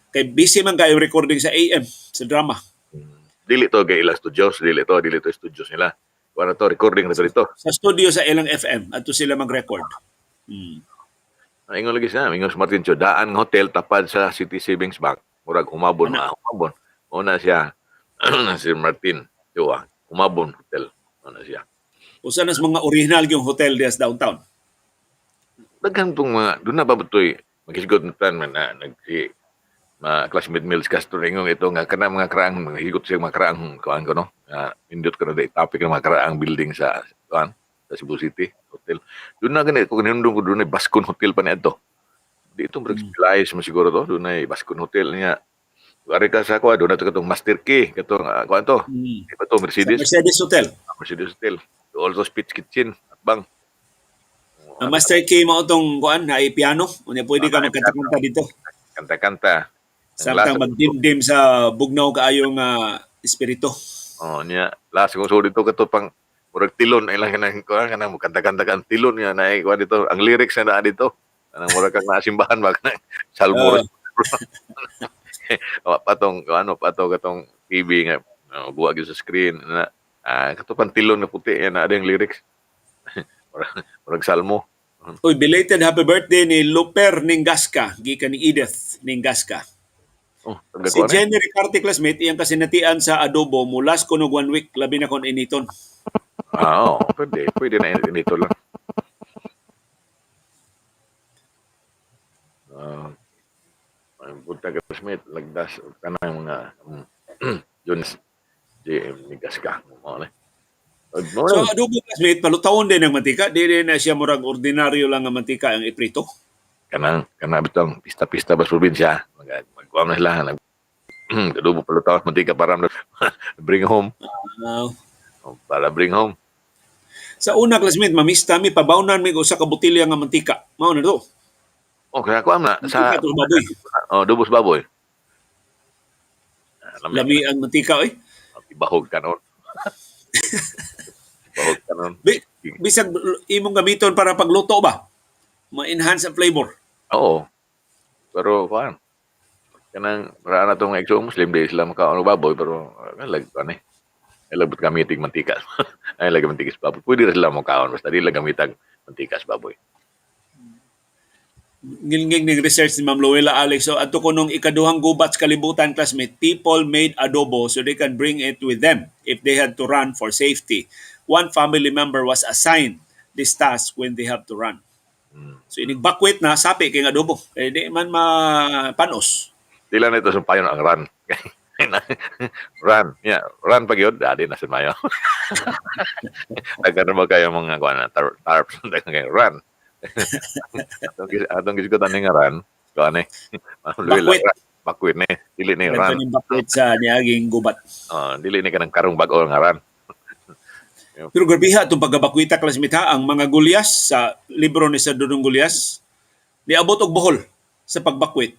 kay busy man kayo recording sa AM sa drama. Dili to kay ila studios, dili to studios nila. Kuan na to, recording na to dito. Sa studio sa ilang FM adto sila mag-record. Ingon lagi siya, ingon si Martin Cho, daan nga hotel tapad sa City Savings Bank. Murag Humabon, Ana. Humabon. Una siya si Martin Cho, Humabon Hotel. Una siya. Usa nas mga original yung hotel diya sa downtown. Daghan tong mga doon na ba toy maghisgot na tan man na nag si ma classmate Mills Castro ingong ito nga kana mga karaang mga higot siya mga karaang kuan ko no indot ko na di topic ng mga karaang building sa kuan sa Cebu City hotel doon na gani ko kinundong ko doon ay Bascon Hotel pa niadto dito murag Pelaez mo siguro to doon ay Bascon Hotel niya. Ari ka sa kuan doon na to katong Master Key katong kuan to di ba to Sa Mercedes. Mercedes Hotel. Mercedes Hotel, also Speech Kitchen at bang. Ang Master Key mao tong kuan na piano. Unya pwede ka magkanta-kanta dito. Kanta-kanta. Ang Samtang magdimdim sa bugnaw kaayong espiritu. Oh, niya. Last kung so dito kato pang murag tilon ay lang kanang kuan kanang kanta-kanta kan tilon niya na kuan dito ang lyrics na naa dito. Kanang murag kang nasimbahan ba kanang salmo. Oh, patong ano pato katong TV nga buwa gyud sa screen na kato pang tilon na puti yan na ang lyrics. Murag salmo. Uy, belated happy birthday ni Luper Ningaska, gikan ni Edith Ningaska. Oh, taga Si kuan eh. Jenny Ricarte, classmate, iyang kasinatian sa adobo, mulas kuno one week, labi na kon initon. Oh, pwede, pwede na dito lang. Ang punta ka Smith, lagdas kanang mga Jones JM Nigaska mo na. Good So morning. adobo, classmate, palutawon din ang mantika, di na siya murag ordinaryo lang ang mantika ang iprito. Kanang kanang bitong pista-pista ba sa probinsya, mag magkuam na sila nag adobo palutaw mantika para bring home. Oh, para bring home. Sa una, classmate, mamista mi, pabawnan mi og usa ka botelya nga mantika. Mao na to. Oh, kaya kuam na sa Mantika to baboy. Oh, adobo sa baboy. Lami. Lami ang mantika oy. Ibahog kanon. Ibahog kanon. Bisag imong gamiton para pagluto ba? Ma-enhance ang flavor. Oo. Pero kuan kanang para na tong exo Muslim di sila makaon og baboy pero lag kuan eh. Ay lagbot gamitig mantika. Ay lag mantika sa baboy. Pwede ra sila mokaon basta di lang gamitag mantika sa baboy. Ngilngig ning research ni Ma'am Luella Alex. So adto ko nung ikaduhang gubat sa kalibutan, classmate, people made adobo so they can bring it with them if they had to run for safety. One family member was assigned this task when they have to run. So inig bakwit na sapi kay adobo. Kay di man mapanos. Di lang nito sumpayon ang run. Run. Yeah, run pag yun. Dadi na sumayo. Daghan ba kayo mga kuan na tarps daghan kayo run. Atong gisgutan ni nga run. Kuan eh. Ma'am Luella, Bakwit. run. Bakwit ni. Dili ni Kadto run. ning bakwit sa niaging gubat. Oh, dili ni kanang karong bag-o nga run. Pero grabiha itong pagkabakwita, classmate ha, ang mga Gulyas sa libro ni Sir Dudong Gulyas, niabot og Bohol sa pagbakwit.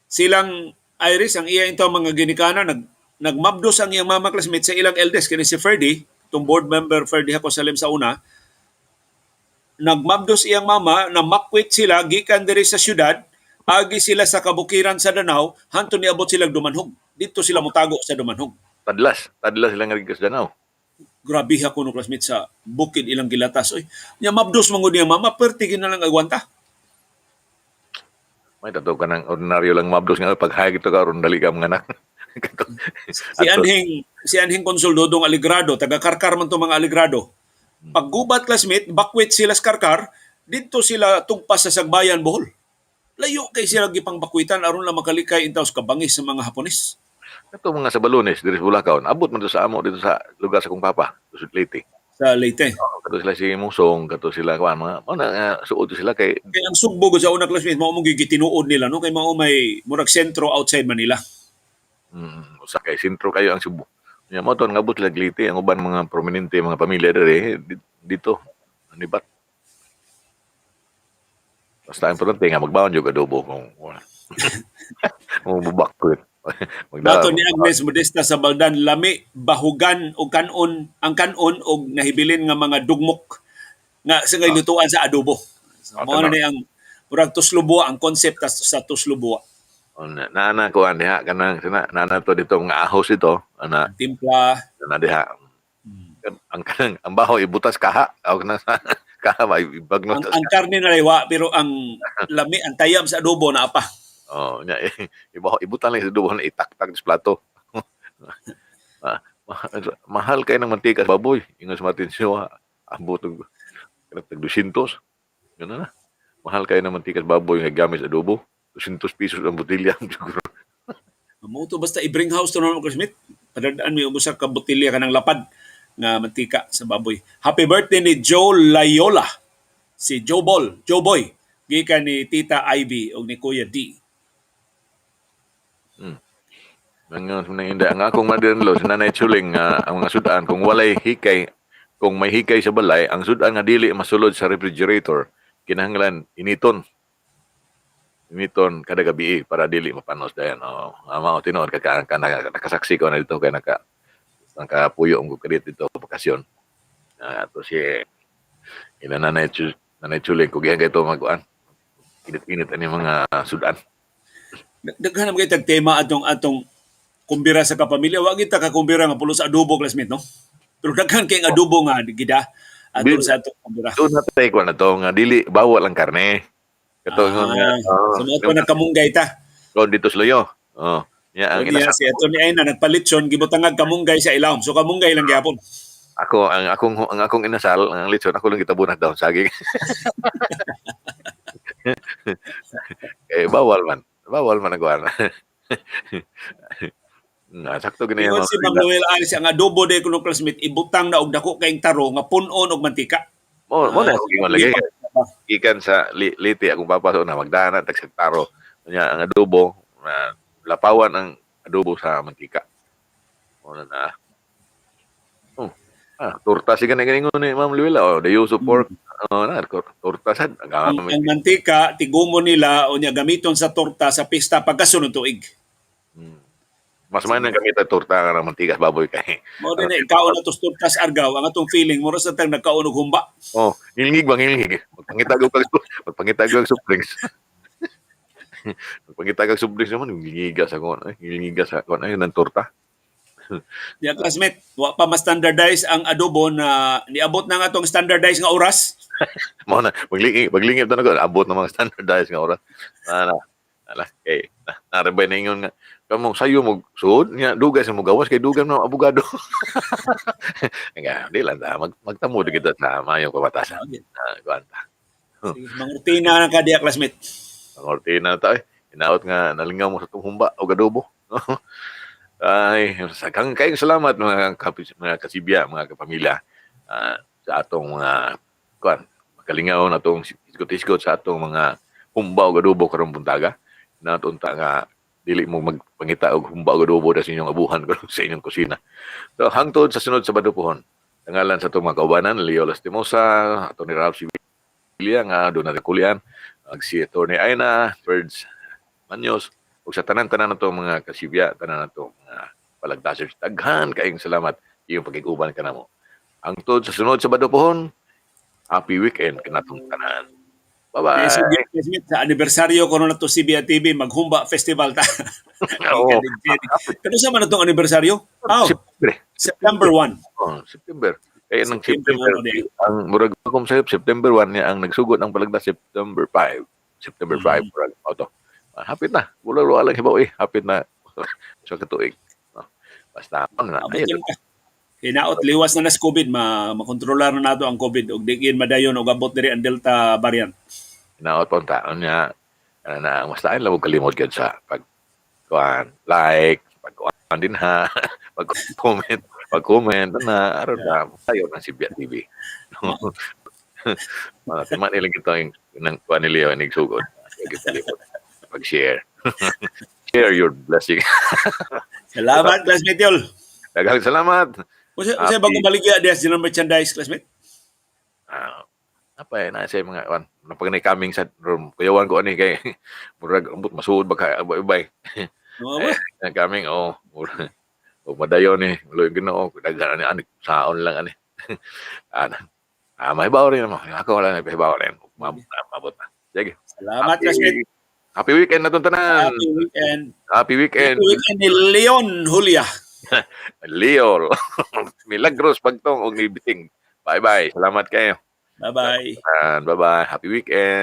Silang Iris, ang iya into mga ginikanan, nagmabdos ang iyang mama, classmate, sa ilang eldest kini si Ferdy, itong board member Ferdy Jacosalem sa una. Nagmabdos iyang mama na makwit sila gikan diri sa syudad, agi sila sa kabukiran sa Danao hantod niabot sila Dumanhog. Dito sila motago sa Dumanhog. Tadlas, tadlas sila nga sa Danao. Grabe ako no, classmate, sa bukid ilang gilatas oy. Nya mabdos man gud niyang mama, perti gid na lang agwanta. May tato ka ng ordinaryo lang mabdos nga paghayag ito ka ron dali ka mga anak. Si Anhing Konsul Dodong Aligrado, taga Karkar man to mga Aligrado. Paggubat, classmate, bakwit sila sa Karkar, didto sila tugpas sa Sagbayan, Bohol. Layo kay sila gipang bakwitan aron lang makalikay intaw sa kabangis sa mga Hapones. Kato mga sa Balones diri sa Bulacan, abot man to sa amo dito sa lugar sa kong papa, sa Leyte. Sa Leyte. Oo, kato sila si Musong, kato sila kuan mga mo na nga suod sila kay Kay ang Sugbo gud sa una, classmate, mao mong gitinuod nila no, kay mao may murag sentro outside Manila. Usa kay sentro kayo ang Cebu. Nya mo to ngabot sila Leyte ang uban mga prominente mga pamilya diri dito nibat. Basta importante nga magbaon jud adobo kung wala. Kung bubakwit. Magdala. Nato ni Agnes Modesta sa Baldan, lami bahugan og kanon ang kanon og nahibilin nga mga dugmok nga sa nga lutuan sa adobo. So, mao na ni ang murag tuslob buwa, ang concept sa tuslob buwa. Oh, na na kuan diha kanang sina na to dito mga ahos ito ana Timpla. Na diha. Ang kanang ang baho ibutas kaha o kanang sa kaha ba ibagno Ang karne na laywa, pero ang lami, ang tayam sa adobo na apa. Oh, nya ibaho ibutan lang sa adobo na itaktak sa plato. Ah, mahal kay ng mantika sa baboy. Ingon sa Martin Siwa, abot og kanang tag 200. Ganun na. Mahal kay ng mantika sa baboy nga gamit sa adobo. 200 pesos ang botelya siguro. Mo to basta i-bring house to normal, Smith. Padadaan mi og usa ka botelya kanang lapad nga mantika sa baboy. Happy birthday ni Joe Layola. Si Joe Ball, Joe Boy. Gikan ni Tita Ivy og ni Kuya D. Ang nang inda ang akong mother-in-law si Nanay Chuling nga ang mga sudan kung walay hikay, kung may hikay sa balay, ang sudan nga dili masulod sa refrigerator kinahanglan initon initon kada gabi para dili mapanos dayon. Oh, mao tinuod ka ka nakasaksi ko na dito kay nakapuyo ang kadit dito bakasyon. Ato si ina Nanay Chuling kung gihan kay to magkuan init-init ani mga sudan. Daghan naman kay tag tema atong kumbira sa kapamilya. Wa kita ka kumbira nga pulos adobo, classmate, no? Pero daghan kay adobo nga gida ato sa atong kumbira. Doon na tayo kuan na to nga dili bawal ang karne. Kato Ah, nga so mao to nagkamunggay ta. Kon dito sa luyo. Oh. Nya ang So, niya inasa si ato ni Aina nagpalitson gibutangag kamunggay sa ilawom. So kamunggay lang gyapon. Ako ang akong inasal, ang litson ako lang gitabunan daw saging. Eh bawal man. Bawal man ang kuan. Na sakto gini Ingon ang si Ma'am Noel Alice, ang adobo day kuno, classmate, ibutang na og dako kaing taro nga pun-on og mantika. Mo na Ah, ako gingon lagi. Gikan sa Leyte akong papa so na magdana tag taro. Nya ang adobo na lapawan ang adobo sa mantika. Mo na na. Oh. Ah, torta si gani ganingon ni Ma'am Luella. Oh, the use of pork. Oh, na torta sad ang Ang mantika tigumo nila o niya gamiton sa torta sa pista pagkasunod tuig. Mas may nang gamit ang torta nga ng mantika sa baboy kay. Mao din na ikaon na tos torta sa Argao, ang atong feeling mura sa tang nagkaon og humba. Oh, ngilngig ba ngilngig? Magpangita og soft drinks. Magpangita og soft drinks naman ngilngiga sa kon, eh, ngilngiga sa kon ay ng torta. Diya, classmate, wa pa ma-standardize ang adobo na niabot na nga atong standardized nga oras. Mao na maglingip, maglingip na ko abot ng mga standardized nga oras. Na na. Ala kay na na ingon nga kamo sayo mo suod nya dugay sa mo gawas kay dugay mo abogado. Nga di lang ta magtamo di kita sa maayong pamatasan. Kuan ta. Sige, mangrutina na ka diya, classmate. Pangortina ta eh. Inaot nga nalingaw mo sa itong humba o adobo. Ay, sa kang kayong salamat mga kasibya, mga kapamilya, sa atong mga kuan, makalingaw na atong isgot-isgot sa atong mga humba o adobo karong buntaga. Natunta nga dili mo magpangita og humba og adobo sa inyong abuhan sa inyong kusina. So hangtod sa sunod Sabado pohon. Tangalan sa atong mga kaubanan, Leo Lastimosa, Atty. Ralph Sevilla nga doon na kulian, ag si Atty. Aina, Birds Manyos, Ug sa tanan-tanan nato mga kasibya, tanan nato mga palagdasers, daghan kaayong salamat iyong pagkig-uban kanamo. Hangtod sa sunod Sabado pohon, happy weekend kanatong tanan. Bye-bye. Sige, classmate, sa anibersaryo ko na to CBA TV, maghumba festival ta. Oo. Pero sa man itong anibersaryo? Oh, September. September 1. Oh, September. Kaya nang September September, 1 ulit. ang murag akong sayop, September 1 niya ang nagsugot ang palagda September 5. September 5, murag auto. Ah, hapit na. Wala wala lang hibaw eh. Hapit na sa katuig. No. Basta ano na. Abot Ayun. yun ka. Hinaot liwas na nas COVID, ma makontrolar na nato ang COVID ug di gid madayon og abot diri ang Delta variant. Hinaot pa ang taon niya. Ano na, basta ay lang kalimot gyud sa pag kuan, like, pag kuan din ha, pag comment na aron na tayo ng Sibya TV. Mga tema nila kita yung nang kuan ni Leo inig sugod. Sige palimot. Pag-share. Share your blessing. Salamat, classmate Yol. Daghang salamat. Unsa bagong baligya diya sa general merchandise, classmate? Ah, apa eh, na sa mga kuan, napag coming sa room. Kuyawan ko ani kay murag ambot masuod ba kay bye. Oo ba? Eh, kaming oh, mura. O madayon ni, ulo yung Ginoo, daghan ani ani saon lang ani. Ana. Ah, may bawo rin mo. Ako wala na ibaw rin. Mabot na, mabot na. Sige. Salamat, classmate. Happy weekend na itong tanan. Happy weekend. Happy weekend. Happy weekend ni Leon Julia. Leo. Milagros pagtong og nibiting. Bye-bye. Salamat kayo. Bye-bye. And bye-bye. Happy weekend.